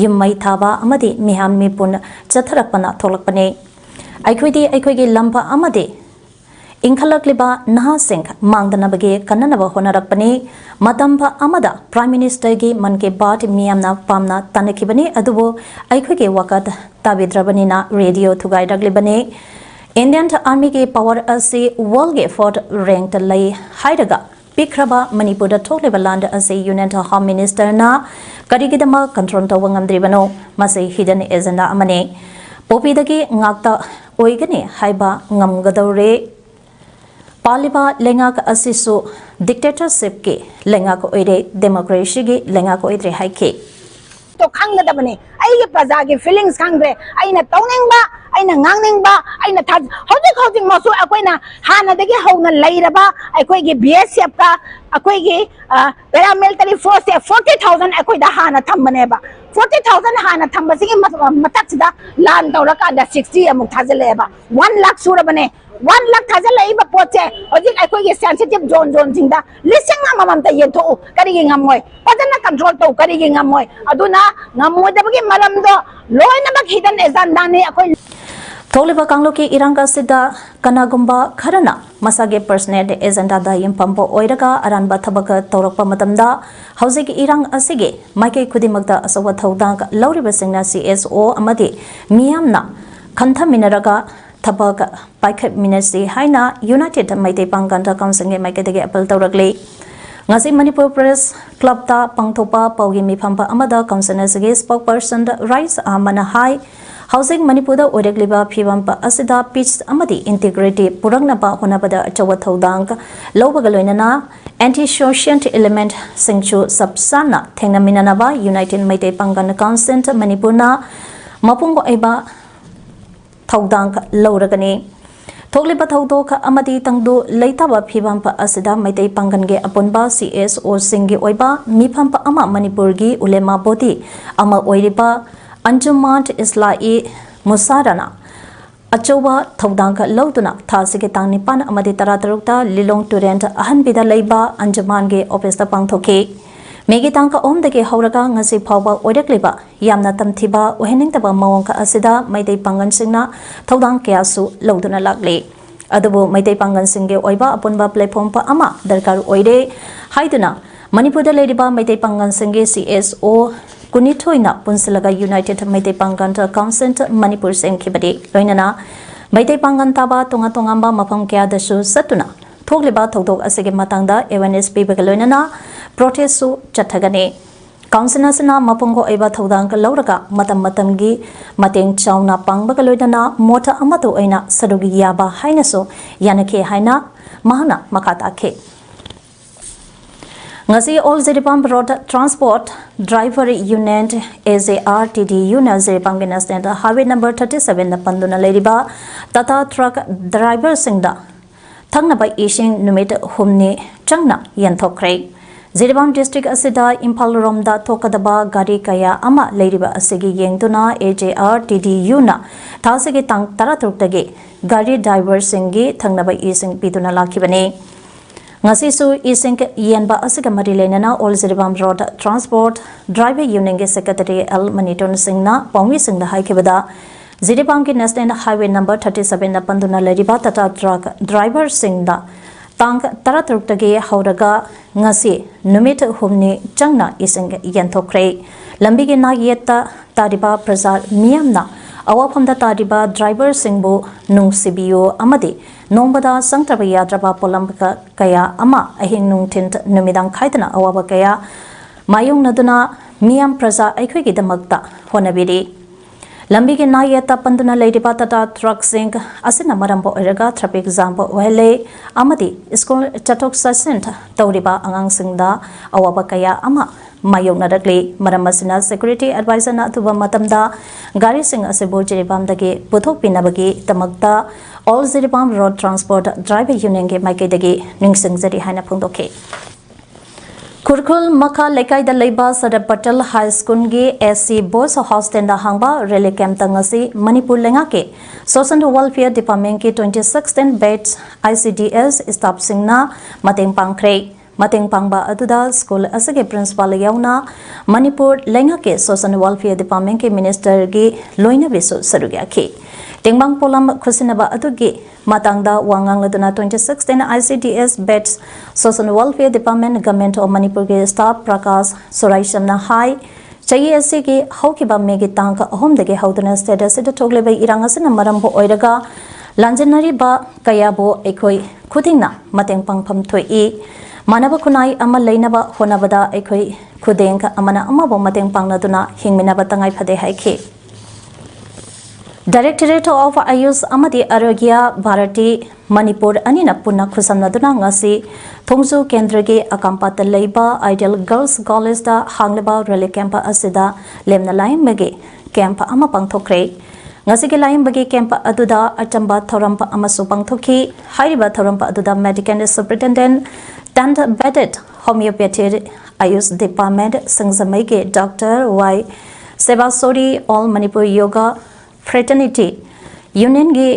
ꯌꯨꯝ ꯃꯩ ꯊꯥꯕ ꯑꯃꯗꯤ ꯃꯤꯍꯥꯠ ꯃꯤꯄꯨꯟ ꯆꯠꯊꯔꯛꯄꯅ ꯊꯣꯛꯂꯛꯄꯅꯤ꯫ ꯑꯩꯈꯣꯏꯗꯤ ꯑꯩꯈꯣꯏꯒꯤ ꯂꯝꯕꯥ ꯑꯃꯗꯤ ꯏꯟꯈꯠꯂꯛꯂꯤꯕ ꯅꯍꯥꯁꯤꯡ ꯃꯥꯡꯗꯅꯕꯒꯤ ꯀꯟꯅꯅꯕ ꯍꯣꯠꯅꯔꯛꯄꯅꯤ꯫ ꯃꯇꯝ ꯑꯃꯗ Prime Ministerꯒꯤ ꯃꯟ ꯀꯤ ꯕꯥꯠ ꯃꯤꯌꯥꯝꯅ ꯄꯥꯝꯅ ꯇꯥꯅꯈꯤꯕꯅꯤ, ꯑꯗꯨꯕꯨ ꯑꯩꯈꯣꯏꯒꯤ ꯋꯥꯀꯠ ꯇꯥꯕꯤꯗ꯭ꯔꯕꯅꯤꯅ ꯔꯦꯗꯤꯑꯣ ꯊꯨꯒꯥꯏꯔꯛꯂꯤꯕꯅꯤ꯫ Indian Armyꯒꯤ power ꯑꯁꯤ worldꯒꯤ fourth rankꯇ ꯂꯩ ꯍꯥꯏꯔꯒ ꯄꯤꯛꯈ꯭ꯔꯕ ꯃꯅꯤꯄꯨꯔꯗ ꯊꯣꯛꯂꯤꯕ ꯂꯥꯟ ꯑꯁꯤ Union Home Ministerꯅ ꯀꯔꯤꯒꯤꯗꯃꯛ control ꯇꯧꯕ ꯉꯝꯗ꯭ꯔꯤꯕꯅꯣ? ꯃꯁꯤ hidden agenda ꯑꯃꯅꯤ꯫ ꯄꯣꯄꯤꯗꯒꯤ ꯉꯥꯛꯇ ꯑꯣꯏꯒꯅꯤ ꯍꯥꯏꯕ ꯉꯝꯒꯗꯧꯔꯦ꯫ ꯄꯥꯜꯂꯤꯕ ꯂꯩꯉꯥꯛ ꯑꯁꯤꯁꯨ dictatorshipꯀꯤ ꯂꯩꯉꯥꯛ ꯑꯣꯏꯔꯦ, democracyꯒꯤ ꯂꯩꯉꯥꯛ ꯑꯣꯏꯗ꯭ꯔꯦ ꯍꯥꯏꯈꯤ꯫ ꯇꯣ ꯈꯪꯒꯗꯕꯅꯤ꯫ ꯑꯩꯒꯤ ꯄ꯭ꯔꯖꯥꯒꯤ feelings ꯈꯪꯗ꯭ꯔꯦ꯫ ꯑꯩꯅ ꯇꯧꯅꯤꯡꯕ, ꯑꯩꯅ ꯉꯥꯡꯅꯤꯡꯕ, ꯑꯩꯅ ꯊꯥ- ꯍꯧꯖꯤꯛ ꯍꯧꯖꯤꯛꯃꯛꯁꯨ ꯑꯩꯈꯣꯏꯅ ꯍꯥꯟꯅꯗꯒꯤ ꯍꯧꯅ ꯂꯩꯔꯕ ꯑꯩꯈꯣꯏꯒꯤ B S Fꯀ ꯑꯩꯈꯣꯏꯒꯤ paramilitary forceꯁꯦ forty thousand ꯑꯩꯈꯣꯏꯗ ꯍꯥꯟꯅ ꯊꯝꯕꯅꯦꯕ꯫ Forty thousand ꯍꯥꯟꯅ ꯊꯝꯕꯁꯤꯒꯤ ꯃꯊꯛꯁꯤꯗ ꯂꯥꯟ ꯇꯧꯔꯀꯥꯟꯗ sixty ꯑꯃꯨꯛ ꯊꯥꯖꯤꯜꯂꯛꯑꯦꯕ꯫ One lakh ꯁꯨꯔꯕꯅꯦ꯫ One lakh ꯊꯥꯖꯤꯜꯂꯛꯏꯕ ꯄꯣꯠꯁꯦ ꯍꯧꯖꯤꯛ ꯑꯩꯈꯣꯏꯒꯤ sensitive zone zoneꯁꯤꯡꯗ ꯂꯤꯁꯤꯡ ꯑꯃꯃꯝꯇ ꯌꯦꯟꯊꯣꯛꯎ꯫ ꯀꯔꯤꯒꯤ ꯉꯝꯃꯣꯏ? ꯐꯖꯅ control ꯇꯧ꯫ ꯀꯔꯤꯒꯤ ꯉꯝꯃꯣꯏ? ꯑꯗꯨꯅ ꯉꯝꯃꯣꯏꯗꯕꯒꯤ ꯃꯔꯝꯗꯣ ꯂꯣꯏꯅꯃꯛ hidden agendaꯅꯤ꯫ ꯑꯩꯈꯣꯏ ꯊꯣꯛꯂꯤꯕ ꯀꯥꯡꯂꯨꯞꯀꯤ ꯏꯔꯥꯡ ꯑꯁꯤꯗ ꯀꯅꯥꯒꯨꯝꯕ ꯈꯔꯅ ꯃꯁꯥꯒꯤ personal agendaꯗ ꯌꯨꯝꯐꯝꯕ ꯑꯣꯏꯔꯒ ꯑꯔꯥꯟꯕ ꯊꯕꯛ ꯇꯧꯔꯛꯄ ꯃꯇꯝꯗ ꯍꯧꯖꯤꯛ ꯏꯔꯥꯡ ꯑꯁꯤꯒꯤ ꯃꯥꯏꯀꯩ ꯈꯨꯗꯤꯡꯃꯛꯇ ꯑꯆꯧꯕ ꯊꯧꯗꯥꯡ ꯂꯧꯔꯤꯕꯁꯤꯡꯅ C S O ꯑꯃꯗꯤ ꯃꯤꯌꯥꯝꯅ ꯈꯟꯊꯃꯤꯟꯅꯔꯒ ꯊꯕꯛ ꯄꯥꯏꯈꯠꯃꯤꯟꯅꯁꯤ ꯍꯥꯏꯅ United ꯃꯩꯇꯩ ꯄꯥꯡꯒꯜ Councilꯒꯤ ꯃꯥꯏꯀꯩꯗꯒꯤ appeal ꯇꯧꯔꯛꯂꯤ꯫ ꯉꯁꯤ ꯃꯅꯤꯄꯨꯔ Press Clubꯇ ꯄꯥꯡꯊꯣꯛꯄ ꯄꯥꯎꯒꯤ ꯃꯤꯐꯝ ꯑꯃꯗ Council ꯑꯁꯤꯒꯤ spokesperson ꯔꯥꯏꯁ ꯑꯍꯃꯗꯅ ꯍꯥꯏ, ꯍꯧꯖꯤꯛ ꯃꯅꯤꯄꯨꯔꯗ ꯑꯣꯏꯔꯛꯂꯤꯕ ꯐꯤꯕꯝ ꯑꯁꯤꯗ peace ꯑꯃꯗꯤ integrity ꯄꯨꯔꯛꯅꯕ ꯍꯣꯠꯅꯕꯗ ꯑꯆꯧꯕ ꯊꯧꯗꯥꯡ ꯂꯧꯕꯒ ꯂꯣꯏꯅꯅ anti-social elementꯁꯤꯡꯁꯨ ꯆꯞ ꯆꯥꯅ ꯊꯦꯡꯅꯃꯤꯟꯅꯅꯕ United ꯃꯩꯇꯩ ꯄꯥꯡꯒꯜ Council ꯃꯅꯤꯄꯨꯔꯅ ꯃꯄꯨꯡ ꯑꯣꯏꯕ ꯊꯧꯗꯥꯡ ꯂꯧꯔꯒꯅꯤ꯫ ꯊꯣꯛꯂꯤꯕ ꯊꯧꯗꯣꯛ ꯑꯃꯗꯤ ꯇꯪꯗꯨ ꯂꯩꯇꯥꯕ ꯐꯤꯕꯝ ꯑꯁꯤꯗ ꯃꯩꯇꯩ ꯄꯥꯡꯒꯜꯒꯤ ꯑꯄꯨꯟꯕ C S Oꯁꯤꯡꯒꯤ ꯑꯣꯏꯕ ꯃꯤꯐꯝ ꯑꯃ ꯃꯅꯤꯄꯨꯔꯒꯤ ꯎꯂꯦꯃꯥ body ꯑꯃ ꯑꯣꯏꯔꯤꯕ Anjuman Islami Musharrafꯅ ꯑꯆꯧꯕ ꯊꯧꯗꯥꯡ ꯂꯧꯗꯨꯅ ꯊꯥ ꯑꯁꯤꯒꯤ ꯇꯥꯡ ꯅꯤꯄꯥꯟ ꯑꯃꯗꯤ ꯇꯔꯥꯇꯔꯨꯛꯇ ꯂꯤꯂꯣꯡ ꯇꯨꯔꯦꯜ ꯑꯍꯟꯕꯤꯗ ꯂꯩꯕ ꯑꯟꯖꯃꯥꯟꯒꯤ ꯑꯣꯐꯤꯁꯇ ꯄꯥꯡꯊꯣꯛꯈꯤ꯫ ꯃꯦꯒꯤ ꯇꯥꯡ ꯑꯍꯨꯝꯗꯒꯤ ꯍꯧꯔꯒ ꯉꯁꯤ ꯐꯥꯎꯕ ꯑꯣꯏꯔꯛꯂꯤꯕ ꯌꯥꯝꯅ ꯇꯝꯊꯤꯕ ꯑꯣꯏꯍꯟꯅꯤꯡꯗꯕ ꯃꯑꯣꯡ ꯑꯁꯤꯗ ꯃꯩꯇꯩ ꯄꯥꯡꯒꯜꯁꯤꯡꯅ ꯊꯧꯗꯥꯡ ꯀꯌꯥꯁꯨ ꯂꯧꯗꯨꯅ ꯂꯥꯛꯂꯤ꯫ ꯑꯗꯨꯕꯨ ꯃꯩꯇꯩ ꯄꯥꯡꯒꯜꯁꯤꯡꯒꯤ ꯑꯣꯏꯕ ꯑꯄꯨꯟꯕ platform ꯑꯃ ꯗꯔꯀꯥꯔ ꯑꯣꯏꯔꯦ ꯍꯥꯏꯗꯨꯅ ꯃꯅꯤꯄꯨꯔꯗ ꯂꯩꯔꯤꯕ ꯃꯩꯇꯩ ꯄꯥꯡꯒꯜꯁꯤꯡꯒꯤ C S O ꯀꯨꯟꯅꯤꯊꯣꯏꯅ ꯄꯨꯟꯁꯤꯜꯂꯒ United ꯃꯩꯇꯩ ꯄꯥꯡꯒꯜ Council ꯃꯅꯤꯄꯨꯔ ꯁꯦꯝꯈꯤꯕꯅꯤ꯫ ꯂꯣꯏꯅꯅ ꯃꯩꯇꯩ ꯄꯥꯡꯒꯜ ꯇꯥꯕ ꯇꯣꯉꯥꯟ ꯇꯣꯉꯥꯟꯕ ꯃꯐꯝ ꯀꯌꯥꯗꯁꯨ ꯆꯠꯇꯨꯅ ꯊꯣꯛꯂꯤꯕ ꯊꯧꯗꯣꯛ ꯑꯁꯤꯒꯤ ꯃꯇꯥꯡꯗ awareness ꯄꯤꯕꯒ ꯂꯣꯏꯅꯅ protestꯁꯨ ꯆꯠꯊꯒꯅꯤ꯫ Council ꯑꯁꯤꯅ ꯃꯄꯨꯡ ꯑꯣꯏꯕ ꯊꯧꯗꯥꯡ ꯂꯧꯔꯒ ꯃꯇꯝ ꯃꯇꯝꯒꯤ ꯃꯇꯦꯡ ꯆꯥꯎꯅ ꯄꯥꯡꯕꯒ ꯂꯣꯏꯅꯅ ꯃꯣꯠ ꯑꯃꯠꯇ ꯑꯣꯏꯅ ꯁꯔꯨꯛ ꯌꯥꯕ ꯍꯥꯏꯅꯁꯨ ꯌꯥꯅꯈꯤ ꯍꯥꯏꯅ ꯃꯍꯥꯛꯅ ꯃꯈꯥ ꯇꯥꯈꯤ꯫ ꯉꯁꯤ All Jiribam Road Transport Driver Union, A J R T D U ꯅ ꯖꯤꯔꯤꯕꯥꯝꯒꯤ National Highway number thirty seven ꯗ ꯄꯟꯗꯨꯅ ꯂꯩꯔꯤꯕ Tata Truck driverꯁꯤꯡꯗ ꯊꯛꯅꯕ ꯏꯁꯤꯡ ꯅꯨꯃꯤꯠ ꯍꯨꯝꯅꯤ ꯆꯪꯅ ꯌꯦꯟꯊꯣꯛꯈ꯭ꯔꯦ꯫ ꯖꯤꯔꯤꯕꯥꯝ district ꯑꯁꯤꯗ ꯏꯝꯐꯥꯜ ꯔꯣꯝꯗ ꯊꯣꯛꯀꯗꯕ ꯒꯥꯔꯤ ꯀꯌꯥ ꯑꯃ ꯂꯩꯔꯤꯕ ꯑꯁꯤꯒꯤ ꯌꯦꯡꯗꯨꯅ A J R T D U ꯅ ꯊꯥ ꯑꯁꯤꯒꯤ ꯇꯥꯡ ꯇꯔꯥꯇꯔꯨꯛꯇꯒꯤ ꯒꯥꯔꯤ driverꯁꯤꯡꯒꯤ ꯊꯛꯅꯕ ꯏꯁꯤꯡ ꯄꯤꯗꯨꯅ ꯂꯥꯛꯈꯤꯕꯅꯤ꯫ ꯉꯁꯤꯁꯨ ꯏꯁꯤꯡ ꯌꯦꯟꯕ ꯑꯁꯤꯒ ꯃꯔꯤ ꯂꯩꯅꯅ All Jiribam Road Transport Driver Unionꯒꯤ Secretary L ꯃꯅꯤꯇꯣꯟ ꯁꯤꯡꯅ ꯄꯥꯎꯃꯤꯁꯤꯡꯗ ꯍꯥꯏꯈꯤꯕꯗ, ꯖꯤꯔꯤꯕꯥꯝꯒꯤ National Highway number thirty seven ꯗ ꯄꯟꯗꯨꯅ ꯂꯩꯔꯤꯕ Tata Truck driverꯁꯤꯡꯗ ꯇꯥꯡ ꯇꯔꯥꯇꯔꯨꯛꯇꯒꯤ ꯍꯧꯔꯒ ꯉꯁꯤ ꯅꯨꯃꯤꯠ ꯍꯨꯝꯅꯤ ꯆꯪꯅ ꯏꯁꯤꯡ ꯌꯦꯟꯊꯣꯛꯈ꯭ꯔꯦ꯫ ꯂꯝꯕꯤꯒꯤ ꯅꯥꯛꯌꯦꯠꯇ ꯇꯥꯔꯤꯕ ꯄ꯭ꯔꯖꯥ ꯃꯤꯌꯥꯝꯅ ꯑꯋꯥꯐꯝꯗ ꯇꯥꯔꯤꯕ driverꯁꯤꯡꯕꯨ ꯅꯨꯡꯁꯤꯕꯤꯌꯨ ꯑꯃꯗꯤ ꯅꯣꯡꯃꯗ ꯆꯪꯗ꯭ꯔꯕ ꯌꯥꯗ꯭ꯔꯕ ꯄꯣꯠꯂꯝ ꯀ-, ꯀꯌꯥ ꯑꯃ ꯑꯍꯤꯡ ꯅꯨꯡꯊꯤꯜ ꯅꯨꯃꯤꯗꯥꯡ ꯈꯥꯏꯗꯅ ꯑꯋꯥꯕ ꯀꯌꯥ ꯃꯥꯌꯣꯛꯅꯗꯨꯅ ꯃꯤꯌꯥꯝ ꯄ꯭ꯔꯖꯥ ꯑꯩꯈꯣꯏꯒꯤꯗꯃꯛꯇ ꯍꯣꯠꯅꯕꯤꯔꯤ꯫ ꯂꯝꯕꯤꯒꯤ ꯅꯥꯛꯌꯦꯠꯇ ꯄꯟꯗꯨꯅ ꯂꯩꯔꯤꯕ Tata Truckꯁꯤꯡ ꯑꯁꯤꯅ ꯃꯔꯝ ꯑꯣꯏꯔꯒ traffic jamꯕꯨ ꯑꯣꯏꯍꯜꯂꯦ ꯑꯃꯗꯤ school ꯆꯠꯊꯣꯛ ꯆꯠꯁꯤꯟ ꯇꯧꯔꯤꯕ ꯑꯉꯥꯡꯁꯤꯡꯗ ꯑꯋꯥꯕ ꯀꯌꯥ ꯑꯃ ꯃꯥꯌꯣꯛꯅꯔꯛꯂꯤ꯫ ꯃꯔꯝ ꯑꯁꯤꯅ Security Advisorꯅ ꯑꯊꯨꯕ ꯃꯇꯝꯗ ꯒꯥꯔꯤꯁꯤꯡ ꯑꯁꯤꯕꯨ ꯖꯤꯔꯤꯕꯥꯝꯗꯒꯤ ꯄꯨꯊꯣꯛꯄꯤꯅꯕꯒꯤꯗꯃꯛꯇ All Jiribam Road Transport Driver Unionꯒꯤ ꯃꯥꯏꯀꯩꯗꯒꯤ ꯅꯤꯡꯁꯤꯡꯖꯔꯤ ꯍꯥꯏꯅ ꯐꯣꯡꯗꯣꯛꯈꯤ꯫ ꯎꯈ꯭ꯔꯨꯜ ꯃꯈꯥ ꯂꯩꯀꯥꯏꯗ ꯂꯩꯕ ꯁꯔꯗꯥꯔ ꯄꯇꯦꯜ ꯍꯥꯏ ꯁ꯭ꯀꯨꯜꯒꯤ ꯑꯦ ꯁꯤ ꯕꯣꯏꯁ ꯍꯣꯁꯇꯦꯜꯗ ꯍꯥꯡꯕ ꯔꯤꯂꯤꯐ ꯀꯦꯝꯞꯇ ꯉꯁꯤ ꯃꯅꯤꯄꯨꯔ ꯂꯩꯉꯥꯛꯀꯤ ꯁꯣꯁꯤꯌꯦꯜ ꯋꯦꯜꯐꯤꯌꯔ ꯗꯤꯄꯥꯔꯠꯃꯦꯟꯠꯀꯤ twenty sixteen batch I C D S staffꯁꯤꯡꯅ ꯃꯇꯦꯡ ꯄꯥꯡꯈ꯭ꯔꯦ꯫ ꯃꯇꯦꯡ ꯄꯥꯡꯕ ꯑꯗꯨꯗ ꯁ꯭ꯀꯨꯜ ꯑꯁꯤꯒꯤ ꯄ꯭ꯔꯤꯟꯁꯤꯄꯥꯜ ꯌꯥꯎꯅ ꯃꯅꯤꯄꯨꯔ ꯂꯩꯉꯥꯛꯀꯤ ꯁꯣꯁꯤꯌꯦꯜ ꯋꯦꯜꯐꯤꯌꯔ ꯗꯤꯄꯥꯔꯠꯃꯦꯟꯠꯀꯤ ꯃꯤꯅꯤꯁꯇꯔꯒꯤ ꯂꯣꯏꯅꯕꯤꯁꯨ ꯁꯔꯨꯛ ꯌꯥꯈꯤ꯫ ꯇꯦꯡꯕꯥꯡ ꯄꯣꯠꯂꯝ ꯈꯨꯠꯁꯤꯟꯅꯕ ꯑꯗꯨꯒꯤ ꯃꯇꯥꯡꯗ ꯋꯥ ꯉꯥꯡꯂꯗꯨꯅ twenty sixteen I C D S batch Social Welfare Department, Government of ꯃꯅꯤꯄꯨꯔꯒꯤ staff ꯄ꯭ꯔꯀꯥꯁ ꯁꯣꯔꯥꯏꯁꯝꯅ ꯍꯥꯏ, ꯆꯍꯤ ꯑꯁꯤꯒꯤ ꯍꯧꯈꯤꯕ ꯃꯦꯒꯤ ꯇꯥꯡ ꯑꯍꯨꯝꯗꯒꯤ ꯍꯧꯗꯨꯅ state ꯑꯁꯤꯗ ꯊꯣꯛꯂꯤꯕ ꯏꯔꯥꯡ ꯑꯁꯤꯅ ꯃꯔꯝ ꯑꯣꯏꯔꯒ ꯂꯥꯟꯖꯦꯟꯅꯔꯤꯕ ꯀꯌꯥꯕꯨ ꯑꯩꯈꯣꯏ ꯈꯨꯗꯤꯡꯅ ꯃꯇꯦꯡ ꯄꯥꯡꯐꯝ ꯊꯣꯛꯏ꯫ ꯃꯥꯟꯅꯕ ꯈꯨꯟꯅꯥꯏ ꯑꯃ ꯂꯩꯅꯕ ꯍꯣꯠꯅꯕꯗ ꯑꯩꯈꯣꯏ ꯈꯨꯗꯤꯡ ꯑꯃꯅ ꯑꯃꯕꯨ ꯃꯇꯦꯡ ꯄꯥꯡꯅꯗꯨꯅ ꯍꯤꯡꯃꯤꯟꯅꯕ ꯇꯉꯥꯏ ꯐꯗꯦ ꯍꯥꯏꯈꯤ꯫ Directorate of Ayush ꯑꯃꯗꯤ ꯑꯔꯣꯒ꯭ꯌ ꯚꯥꯔꯇꯤ ꯃꯅꯤꯄꯨꯔ ꯑꯅꯤꯅ ꯄꯨꯟꯅ ꯈꯨꯠꯁꯝꯅꯗꯨꯅ ꯉꯁꯤ ꯊꯣꯡꯖꯨ ꯀꯦꯟꯗ꯭ꯔꯒꯤ ꯑꯀꯥꯝꯄꯥꯠꯇ ꯂꯩꯕ Ideal Girls Collegeꯇ ꯍꯥꯡꯂꯤꯕ ꯔꯤꯂꯤꯐ ꯀꯦꯝꯞ ꯑꯁꯤꯗ ꯂꯦꯝꯅ ꯂꯥꯌꯦꯡꯕꯒꯤ ꯀꯦꯝꯞ ꯑꯃ ꯄꯥꯡꯊꯣꯛꯈ꯭ꯔꯦ꯫ ꯉꯁꯤꯒꯤ ꯂꯥꯌꯦꯡꯕꯒꯤ ꯀꯦꯝꯞ ꯑꯗꯨꯗ ꯑꯆꯝꯕ ꯊꯧꯔꯝ ꯑꯃꯁꯨ ꯄꯥꯡꯊꯣꯛꯈꯤ꯫ ꯍꯥꯏꯔꯤꯕ ꯊꯧꯔꯝ ꯑꯗꯨꯗ Medical Superintendent, Tenth Bedded Homeopathy Ayush Department, ꯁꯤꯡꯖꯃꯩꯒꯤ Doctor Y ꯁꯦꯕꯥꯁꯣꯔꯤ, All Manipur Yoga Fraternity Unionꯒꯤ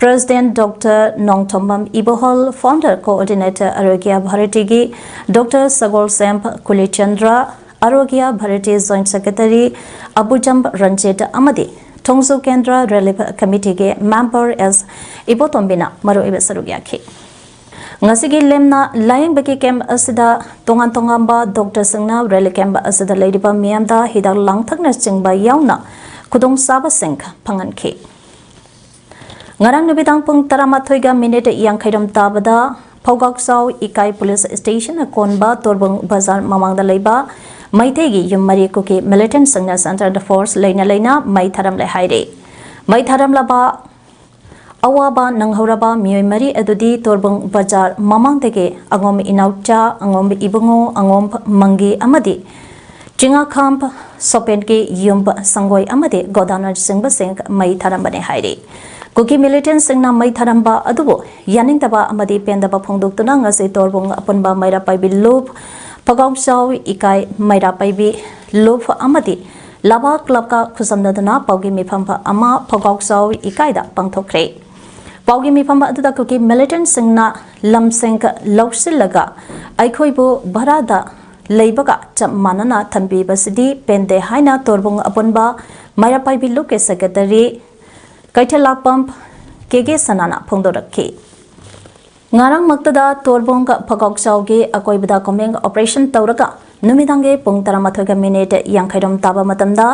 President Doctor Nongthombam ꯏꯕꯣꯍꯜ, Founder Coordinator ꯑꯔꯣꯒ꯭ꯌ ꯚꯥꯔꯇꯤꯒꯤ Doctor ꯁꯒꯣꯜꯁꯦꯝ ꯀꯨꯂꯤꯆꯟꯗ꯭ꯔ, ꯑꯔꯣꯒ꯭ꯌ ꯚꯥꯔꯇꯤ Joint Secretary ꯑꯕꯨꯖꯝ ꯔꯟꯖꯤꯠ ꯑꯃꯗꯤ ꯊꯣꯡꯖꯨ ꯀꯦꯟꯗ꯭ꯔ Relief Committeeꯒꯤ Member S ꯏꯕꯣꯇꯣꯝꯕꯤꯅ ꯃꯔꯨꯑꯣꯏꯕ ꯁꯔꯨꯛ ꯌꯥꯈꯤ꯫ ꯉꯁꯤꯒꯤ ꯂꯦꯝꯅ ꯂꯥꯌꯦꯡꯕꯒꯤ ꯀꯦꯝꯞ ꯑꯁꯤꯗ ꯇꯣꯉꯥꯟ ꯇꯣꯉꯥꯟꯕ ꯗꯣꯛꯇꯔꯁꯤꯡꯅ ꯔꯤꯂꯤꯐ ꯀꯦꯝꯞ ꯑꯁꯤꯗ ꯂꯩꯔꯤꯕ ꯃꯤꯌꯥꯝꯗ ꯍꯤꯗꯥꯛ ꯂꯥꯡꯊꯛꯅꯆꯤꯡꯕ ꯌꯥꯎꯅ ꯈꯨꯗꯣꯡꯆꯥꯕꯁꯤꯡ ꯐꯪꯍꯟꯈꯤ꯫ ꯉꯔꯥꯡ ꯅꯨꯃꯤꯗꯥꯡ ꯄꯨꯡ ꯇꯔꯥꯃꯥꯊꯣꯏꯒ ꯃꯤꯅꯤꯠ ꯌꯥꯡꯈꯩꯔꯣꯝ ꯇꯥꯕꯗ ꯐꯧꯒꯥꯛꯆꯥꯎ ꯏꯀꯥꯏ ꯄꯨꯂꯤꯁ ꯁ꯭ꯇꯦꯁꯟ ꯑꯀꯣꯟꯕ ꯇꯣꯔꯕꯨꯡ ꯕꯖꯥꯔ ꯃꯃꯥꯡꯗ ꯂꯩꯕ ꯃꯩꯇꯩꯒꯤ ꯌꯨꯝ ꯃꯔꯤ ꯀꯨꯀꯤ ꯃꯤꯂꯤꯇꯦꯟꯠꯁꯤꯡꯅ ꯁꯦꯟꯇꯔ ꯐꯣꯔꯁ ꯂꯩꯅ ꯂꯩꯅ ꯃꯩ ꯊꯥꯔꯝꯂꯦ ꯍꯥꯏꯔꯤ꯫ ꯃꯩ ꯊꯥꯔꯝꯂꯕ ꯑꯋꯥꯕ ꯅꯪꯍꯧꯔꯕ ꯃꯤꯑꯣꯏ ꯃꯔꯤ ꯑꯗꯨꯗꯤ ꯇꯣꯔꯕꯨꯡ ꯕꯖꯥꯔ ꯃꯃꯥꯡꯗꯒꯤ ꯑꯉꯣꯝ ꯏꯅꯥꯎꯆꯥ, ꯑꯉꯣꯝ ꯏꯕꯨꯡꯉꯣ, ꯑꯉꯣꯝ ꯃꯪꯒꯤ ꯑꯃꯗꯤ ꯆꯤꯉꯥꯈꯥꯝ ꯁꯣꯄꯦꯟꯒꯤ ꯌꯨꯝ ꯁꯪꯒꯣꯏ ꯑꯃꯗꯤ ꯒꯣꯗꯥꯎꯟꯅꯆꯤꯡꯕꯁꯤꯡ ꯃꯩ ꯊꯥꯔꯝꯕꯅꯤ ꯍꯥꯏꯔꯤ꯫ ꯀꯨꯀꯤ ꯃꯤꯂꯤꯇꯦꯟꯠꯁꯤꯡꯅ ꯃꯩ ꯊꯥꯔꯝꯕ ꯑꯗꯨꯕꯨ ꯌꯥꯅꯤꯡꯗꯕ ꯑꯃꯗꯤ ꯄꯦꯟꯗꯕ ꯐꯣꯡꯗꯣꯛꯇꯨꯅ ꯉꯁꯤ ꯇꯣꯔꯕꯨꯡ ꯑꯄꯨꯟꯕ ꯃꯩꯔꯥ ꯄꯥꯏꯕꯤ ꯂꯨꯞ ꯄꯒꯥꯎꯆꯥꯎ ꯏꯀꯥꯏ ꯃꯩꯔꯥ ꯄꯥꯏꯕꯤ ꯂꯨꯞ ꯑꯃꯗꯤ ꯂꯕꯥ ꯀ꯭ꯂꯕꯀ ꯈꯨꯠꯁꯝꯅꯗꯨꯅ ꯄꯥꯎꯒꯤ ꯃꯤꯐꯝ ꯑꯃ ꯄꯒꯥꯎꯆꯥꯎ ꯏꯀꯥꯏꯗ ꯄꯥꯡꯊꯣꯛꯈ꯭ꯔꯦ꯫ ꯄꯥꯎꯒꯤ ꯃꯤꯐꯝ ꯑꯗꯨꯗ ꯀꯨꯀꯤ ꯃꯤꯂꯤꯇꯦꯟꯠꯁꯤꯡꯅ ꯂꯝꯁꯤꯡ ꯂꯧꯁꯤꯜꯂꯒ ꯑꯩꯈꯣꯏꯕꯨ ꯚꯔꯥꯗ ꯂꯩꯕꯒ ꯆꯞ ꯃꯥꯟꯅꯅ ꯊꯝꯕꯤꯕꯁꯤꯗꯤ ꯄꯦꯟꯗꯦ ꯍꯥꯏꯅ ꯇꯣꯔꯕꯨꯡ ꯑꯄꯨꯟꯕ ꯃꯩꯔꯥ ꯄꯥꯏꯕꯤ ꯂꯨꯞꯀꯤ ꯁꯦꯀ꯭ꯔꯦꯇꯔꯤ ꯀꯩꯊꯦꯜꯂꯥꯛꯄꯝ ꯀꯦ ꯀꯦ ꯁꯅꯥꯅ ꯐꯣꯡꯗꯣꯔꯛꯈꯤ꯫ ꯉꯔꯥꯡꯃꯛꯇꯗ ꯇꯣꯔꯕꯣꯡ ꯐꯒꯥꯎꯆꯥꯎꯒꯤ ꯑꯀꯣꯏꯕꯗ ꯀꯣꯝꯕꯤꯡ ꯑꯣꯄꯔꯦꯁꯟ ꯇꯧꯔꯒ ꯅꯨꯃꯤꯗꯥꯡꯒꯤ ꯄꯨꯡ ꯇꯔꯥꯃꯥꯊꯣꯏꯒ ꯃꯤꯅꯤꯠ ꯌꯥꯡꯈꯩꯔꯣꯝ ꯇꯥꯕ ꯃꯇꯝꯗ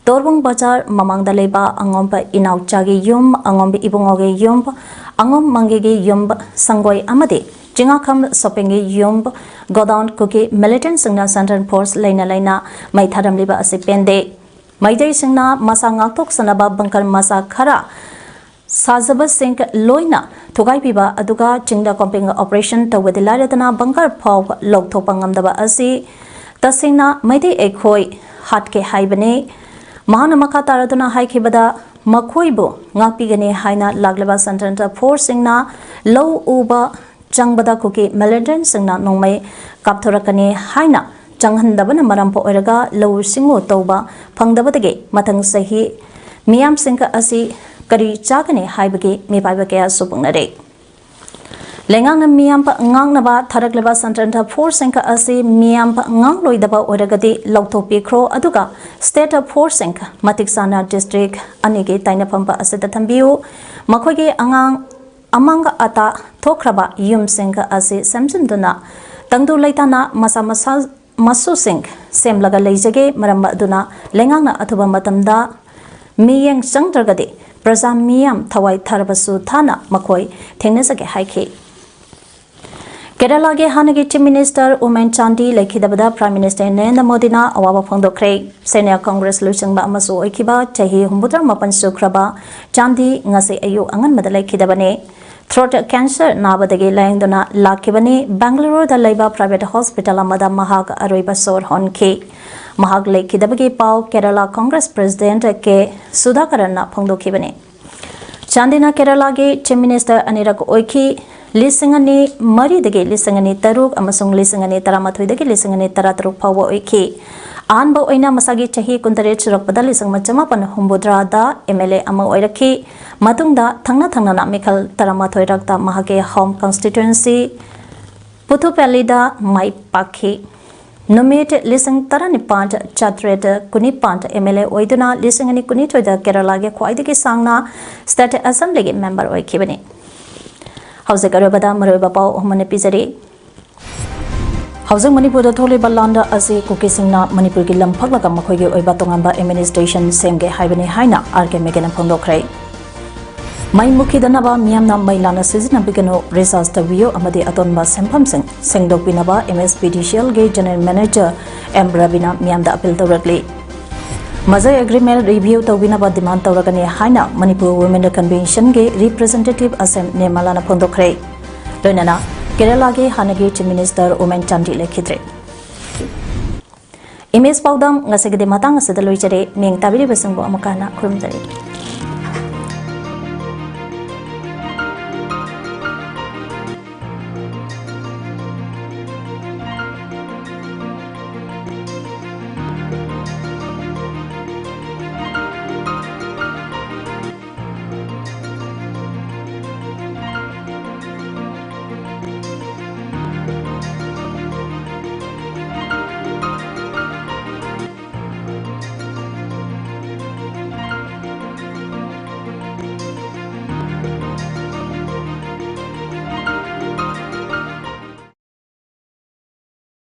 ꯇꯣꯔꯕꯣꯡ ꯕꯖꯥꯔ ꯃꯃꯥꯡꯗ ꯂꯩꯕ ꯑꯉꯣꯝꯕ ꯏꯅꯥꯎꯆꯥꯒꯤ ꯌꯨꯝ, ꯑꯉꯣꯝꯕ ꯏꯕꯨꯡꯉꯣꯒꯤ ꯌꯨꯝ, ꯑꯉꯣꯝ ꯃꯪꯒꯤꯒꯤ ꯌꯨꯝ, ꯁꯪꯒꯣꯏ ꯑꯃꯗꯤ ꯆꯤꯉꯥꯈꯝ ꯁꯣꯄꯤꯡꯒꯤ ꯌꯨꯝ, ꯒꯣꯗꯥꯎꯟ ꯀꯨꯀꯤ ꯃꯤꯂꯤꯇꯦꯟꯠꯁꯤꯡꯅ ꯁꯦꯟꯇ꯭ꯔꯦꯜ ꯐꯣꯔꯁ ꯂꯩꯅ ꯂꯩꯅ ꯃꯩ ꯊꯥꯔꯝꯂꯤꯕ ꯑꯁꯤ ꯄꯦꯟꯗꯦ꯫ ꯃꯩꯇꯩꯁꯤꯡꯅ ꯃꯁꯥ ꯉꯥꯛꯊꯣꯛꯆꯅꯕ ꯕꯪꯀꯔ ꯃꯆꯥ ꯈꯔ ꯁꯥꯖꯕꯁꯤꯡ ꯂꯣꯏꯅ ꯊꯨꯒꯥꯏꯕꯤꯕ ꯑꯗꯨꯒ ꯆꯤꯡꯗ ꯀꯣꯝꯕꯤꯡ ꯑꯣꯄꯔꯦꯁꯟ ꯇꯧꯕꯗꯤ ꯂꯥꯏꯔꯗꯅ ꯕꯪꯀꯔ ꯐꯥꯎꯕ ꯂꯧꯊꯣꯛꯄ ꯉꯝꯗꯕ ꯑꯁꯤ ꯇꯁꯦꯡꯅ ꯃꯩꯇꯩ ꯑꯩꯈꯣꯏ ꯍꯥꯠꯀꯦ ꯍꯥꯏꯕꯅꯤ꯫ ꯃꯍꯥꯛꯅ ꯃꯈꯥ ꯇꯥꯔꯗꯨꯅ ꯍꯥꯏꯈꯤꯕꯗ, ꯃꯈꯣꯏꯕꯨ ꯉꯥꯛꯄꯤꯒꯅꯤ ꯍꯥꯏꯅ ꯂꯥꯛꯂꯤꯕ ꯁꯦꯟꯇ꯭ꯔꯦꯜ ꯐꯣꯔꯁꯁꯤꯡꯅ ꯂꯧ ꯎꯕ ꯆꯪꯕꯗ ꯀꯨꯀꯤ ꯃꯤꯂꯤꯇꯦꯟꯠꯁꯤꯡꯅ ꯅꯣꯡꯃꯩ ꯀꯥꯞꯊꯣꯔꯛꯀꯅꯤ ꯍꯥꯏꯅ ꯆꯪꯍꯟꯗꯕꯅ ꯃꯔꯝ ꯑꯣꯏꯔꯒ ꯂꯧꯎ ꯁꯤꯡꯎ ꯇꯧꯕ ꯐꯪꯗꯕꯗꯒꯤ ꯃꯊꯪ ꯆꯍꯤ ꯃꯤꯌꯥꯝꯁꯤꯡ ꯑꯁꯤ ꯀꯔꯤ ꯆꯥꯒꯅꯤ ꯍꯥꯏꯕꯒꯤ ꯃꯤꯄꯥꯏꯕ ꯀꯌꯥꯁꯨ ꯐꯣꯡꯅꯔꯤ꯫ ꯂꯩꯉꯥꯛꯅ ꯃꯤꯌꯥꯝ ꯉꯥꯛꯅꯕ ꯊꯥꯔꯛꯂꯤꯕ ꯁꯦꯟꯇ꯭ꯔꯦꯜ ꯐꯣꯔꯁꯁꯤꯡ ꯑꯁꯤ ꯃꯤꯌꯥꯝ ꯉꯥꯛꯂꯣꯏꯗꯕ ꯑꯣꯏꯔꯒꯗꯤ ꯂꯧꯊꯣꯛꯄꯤꯈ꯭ꯔꯣ, ꯑꯗꯨꯒ ꯁ꯭ꯇꯦꯠ ꯐꯣꯔꯁꯁꯤꯡ ꯃꯇꯤꯛ ꯆꯥꯅ ꯗꯤꯁꯇ꯭ꯔꯤꯛ ꯑꯅꯤꯒꯤ ꯇꯥꯏꯅꯐꯝ ꯑꯁꯤꯗ ꯊꯝꯕꯤꯌꯨ꯫ ꯃꯈꯣꯏꯒꯤ ꯑꯉꯥꯡ ꯑꯃꯥꯡ ꯑꯇꯥ ꯊꯣꯛꯈ꯭ꯔꯕ ꯌꯨꯝꯁꯤꯡ ꯑꯁꯤ ꯁꯦꯝꯖꯤꯟꯗꯨꯅ ꯇꯪꯗꯨ ꯂꯩꯇꯥꯅ ꯃꯁꯥ ꯃꯁꯥ ꯃꯁꯨꯁꯤꯡ ꯁꯦꯝꯂꯒ ꯂꯩꯖꯒꯦ꯫ ꯃꯔꯝ ꯑꯗꯨꯅ ꯂꯩꯉꯥꯛꯅ ꯑꯊꯨꯕ ꯃꯇꯝꯗ ꯃꯤꯠꯌꯦꯡ ꯆꯪꯗ꯭ꯔꯒꯗꯤ ꯄ꯭ꯔꯖꯥ ꯃꯤꯌꯥꯝ ꯊꯋꯥꯏ ꯊꯥꯔꯕꯁꯨ ꯊꯥꯅ ꯃꯈꯣꯏ ꯊꯦꯡꯅꯖꯒꯦ ꯍꯥꯏꯈꯤ꯫ ꯀꯦꯔꯂꯥꯒꯤ ꯍꯥꯟꯅꯒꯤ ꯆꯤꯐ ꯃꯤꯅꯤꯁꯇꯔ ꯎꯃꯦꯟ ꯆꯥꯟꯗꯤ ꯂꯩꯈꯤꯗꯕꯗ ꯄ꯭ꯔꯥꯏꯝ ꯃꯤꯅꯤꯁꯇꯔ ꯅꯔꯦꯟꯗ꯭ꯔ ꯃꯣꯗꯤꯅ ꯑꯋꯥꯕ ꯐꯣꯡꯗꯣꯛꯈ꯭ꯔꯦ꯫ ꯁꯦꯅꯤꯌꯔ ꯀꯣꯡꯒ꯭ꯔꯦꯁ ꯂꯨꯆꯤꯡꯕ ꯑꯃꯁꯨ ꯑꯣꯏꯈꯤꯕ ꯆꯍꯤ ꯍꯨꯝꯐꯨꯇꯔꯥ ꯃꯥꯄꯟ ꯁꯨꯈ꯭ꯔꯕ ꯆꯥꯟꯗꯤ ꯉꯁꯤ ꯑꯌꯨꯛ ꯑꯉꯟꯕꯗ ꯂꯩꯈꯤꯗꯕꯅꯤ꯫ Throat cancer ꯅꯥꯕꯗꯒꯤ ꯂꯥꯌꯦꯡꯗꯨꯅ ꯂꯥꯛꯈꯤꯕꯅꯤ꯫ ꯕꯦꯡꯒꯂꯨꯔꯨꯗ ꯂꯩꯕ ꯄ꯭ꯔꯥꯏꯚꯦꯠ ꯍꯣꯁꯄꯤꯇꯥꯜ ꯑꯃꯗ ꯃꯍꯥꯛ ꯑꯔꯣꯏꯕ ꯁꯣꯔ ꯍꯣꯟꯈꯤ꯫ ꯃꯍꯥꯛ ꯂꯩꯈꯤꯗꯕꯒꯤ ꯄꯥꯎ ꯀꯦꯔꯂꯥ ꯀꯣꯡꯒ꯭ꯔꯦꯁ ꯄ꯭ꯔꯦꯁꯤꯗꯦꯟꯠ ꯀꯦ ꯁꯨꯙꯥꯀꯔꯟꯅ ꯐꯣꯡꯗꯣꯛꯈꯤꯕꯅꯤ꯫ ꯆꯥꯟꯗꯤꯅ ꯀꯦꯔꯂꯥꯒꯤ ꯆꯤꯐ ꯃꯤꯅꯤꯁꯇꯔ ꯑꯅꯤꯔꯛ ꯑꯣꯏꯈꯤ꯫ ꯂꯤꯁꯤꯡ ꯑꯅꯤ ꯃꯔꯤꯗꯒꯤ ꯂꯤꯁꯤꯡ ꯑꯅꯤ ꯇꯔꯨꯛ ꯑꯃꯁꯨꯡ ꯂꯤꯁꯤꯡ ꯑꯅꯤ ꯇꯔꯥꯃꯥꯊꯣꯏꯗꯒꯤ ꯂꯤꯁꯤꯡ ꯑꯅꯤ ꯇꯔꯥꯇꯔꯨꯛ ꯐꯥꯎꯕ ꯑꯣꯏꯈꯤ꯫ ꯑꯍꯥꯟꯕ ꯑꯣꯏꯅ ꯃꯁꯥꯒꯤ ꯆꯍꯤ ꯀꯨꯟꯇꯔꯦꯠ ꯁꯨꯔꯛꯄꯗ ꯂꯤꯁꯤꯡ ꯑꯃ ꯆꯃꯥꯄꯟ ꯍꯨꯝꯐꯨꯇꯔꯥꯗ M L A ꯑꯃ ꯑꯣꯏꯔꯛꯈꯤ꯫ ꯃꯇꯨꯡꯗ ꯊꯪꯅ ꯊꯪꯅꯅ ꯃꯤꯈꯜ ꯇꯔꯥꯃꯥꯊꯣꯏꯔꯛꯇ ꯃꯍꯥꯛꯀꯤ home constituency ꯄꯨꯊꯨꯄꯦꯂꯤꯗ ꯃꯥꯏ ꯄꯥꯛꯈꯤ꯫ ꯅꯨꯃꯤꯠ ꯂꯤꯁꯤꯡ ꯇꯔꯥꯅꯤꯄꯥꯟ ꯆꯥꯇ꯭ꯔꯦꯠ ꯀꯨꯟꯅꯤꯄꯥꯟ M L A ꯑꯣꯏꯗꯨꯅ ꯂꯤꯁꯤꯡ ꯑꯅꯤ ꯀꯨꯟꯅꯤꯊꯣꯏꯗ ꯀꯦꯔꯂꯥꯒꯤ ꯈ꯭ꯋꯥꯏꯗꯒꯤ ꯁꯥꯡꯅ State Assemblyꯒꯤ member ꯑꯣꯏꯈꯤꯕꯅꯤ꯫ ꯍꯧꯖꯤꯛ ꯑꯔꯣꯏꯕꯗ ꯃꯔꯨꯑꯣꯏꯕ ꯄꯥꯎ ꯑꯍꯨꯝ ꯑꯃꯅ ꯄꯤꯖꯔꯤ꯫ ꯍꯧꯖꯤꯛ ꯃꯅꯤꯄꯨꯔꯗ ꯊꯣꯛꯂꯤꯕ ꯂꯥꯟꯗ ꯑꯁꯤ ꯀꯨꯀꯤꯁꯤꯡꯅ ꯃꯅꯤꯄꯨꯔꯒꯤ ꯂꯝ ꯐꯛꯂꯒ ꯃꯈꯣꯏꯒꯤ ꯑꯣꯏꯕ ꯇꯣꯉꯥꯟꯕ administration ꯁꯦꯝꯒꯦ ꯍꯥꯏꯕꯅꯤ ꯍꯥꯏꯅ R K ꯃꯦꯒꯦꯅ ꯐꯣꯡꯗꯣꯛꯈ꯭ꯔꯦ꯫ ꯃꯩ ꯃꯨꯠꯈꯤꯗꯅꯕ ꯃꯤꯌꯥꯝꯅ ꯃꯩ ꯂꯥꯟꯅ ꯁꯤꯖꯤꯟꯅꯕꯤꯒꯅꯨ, recharge ꯇꯧꯕꯤꯌꯨ ꯑꯃꯗꯤ ꯑꯇꯣꯟꯕ ꯁꯦꯟꯐꯝꯁꯤꯡ ꯁꯦꯡꯗꯣꯛꯄꯤꯅꯕ MSPDCLꯒꯤ General Manager M ꯔꯕꯤꯅ ꯃꯤꯌꯥꯝꯗ appeal ꯇꯧꯔꯛꯂꯤ꯫ ꯃꯖꯥꯏ agreement review ꯇꯧꯕꯤꯅꯕ demand ꯇꯧꯔꯒꯅꯤ ꯍꯥꯏꯅ ꯃꯅꯤꯄꯨꯔ Women Conventionꯒꯤ representative ꯑꯁꯦꯝ ꯅꯤꯔꯃꯂꯥꯅ ꯐꯣꯡꯗꯣꯛꯈ꯭ꯔꯦ꯫ ꯂꯣꯏꯅꯅ ꯀꯦꯔꯂꯥꯒꯤ ꯍꯥꯟꯅꯒꯤ Chief Minister ꯎꯃꯦꯟ ꯆꯥꯟꯗꯤ ꯂꯩꯈꯤꯗ꯭ꯔꯦ꯫ Image ꯄꯥꯎꯗꯝ ꯉꯁꯤꯒꯤꯗꯤ ꯃꯇꯥꯡ ꯑꯁꯤꯗ ꯂꯣꯏꯖꯔꯦ꯫ ꯃꯤꯡ ꯇꯥꯕꯤꯔꯤꯕꯁꯤꯡꯕꯨ ꯑꯃꯨꯛꯀ ꯍꯟꯅ ꯈꯨꯔꯨꯝꯖꯔꯤ꯫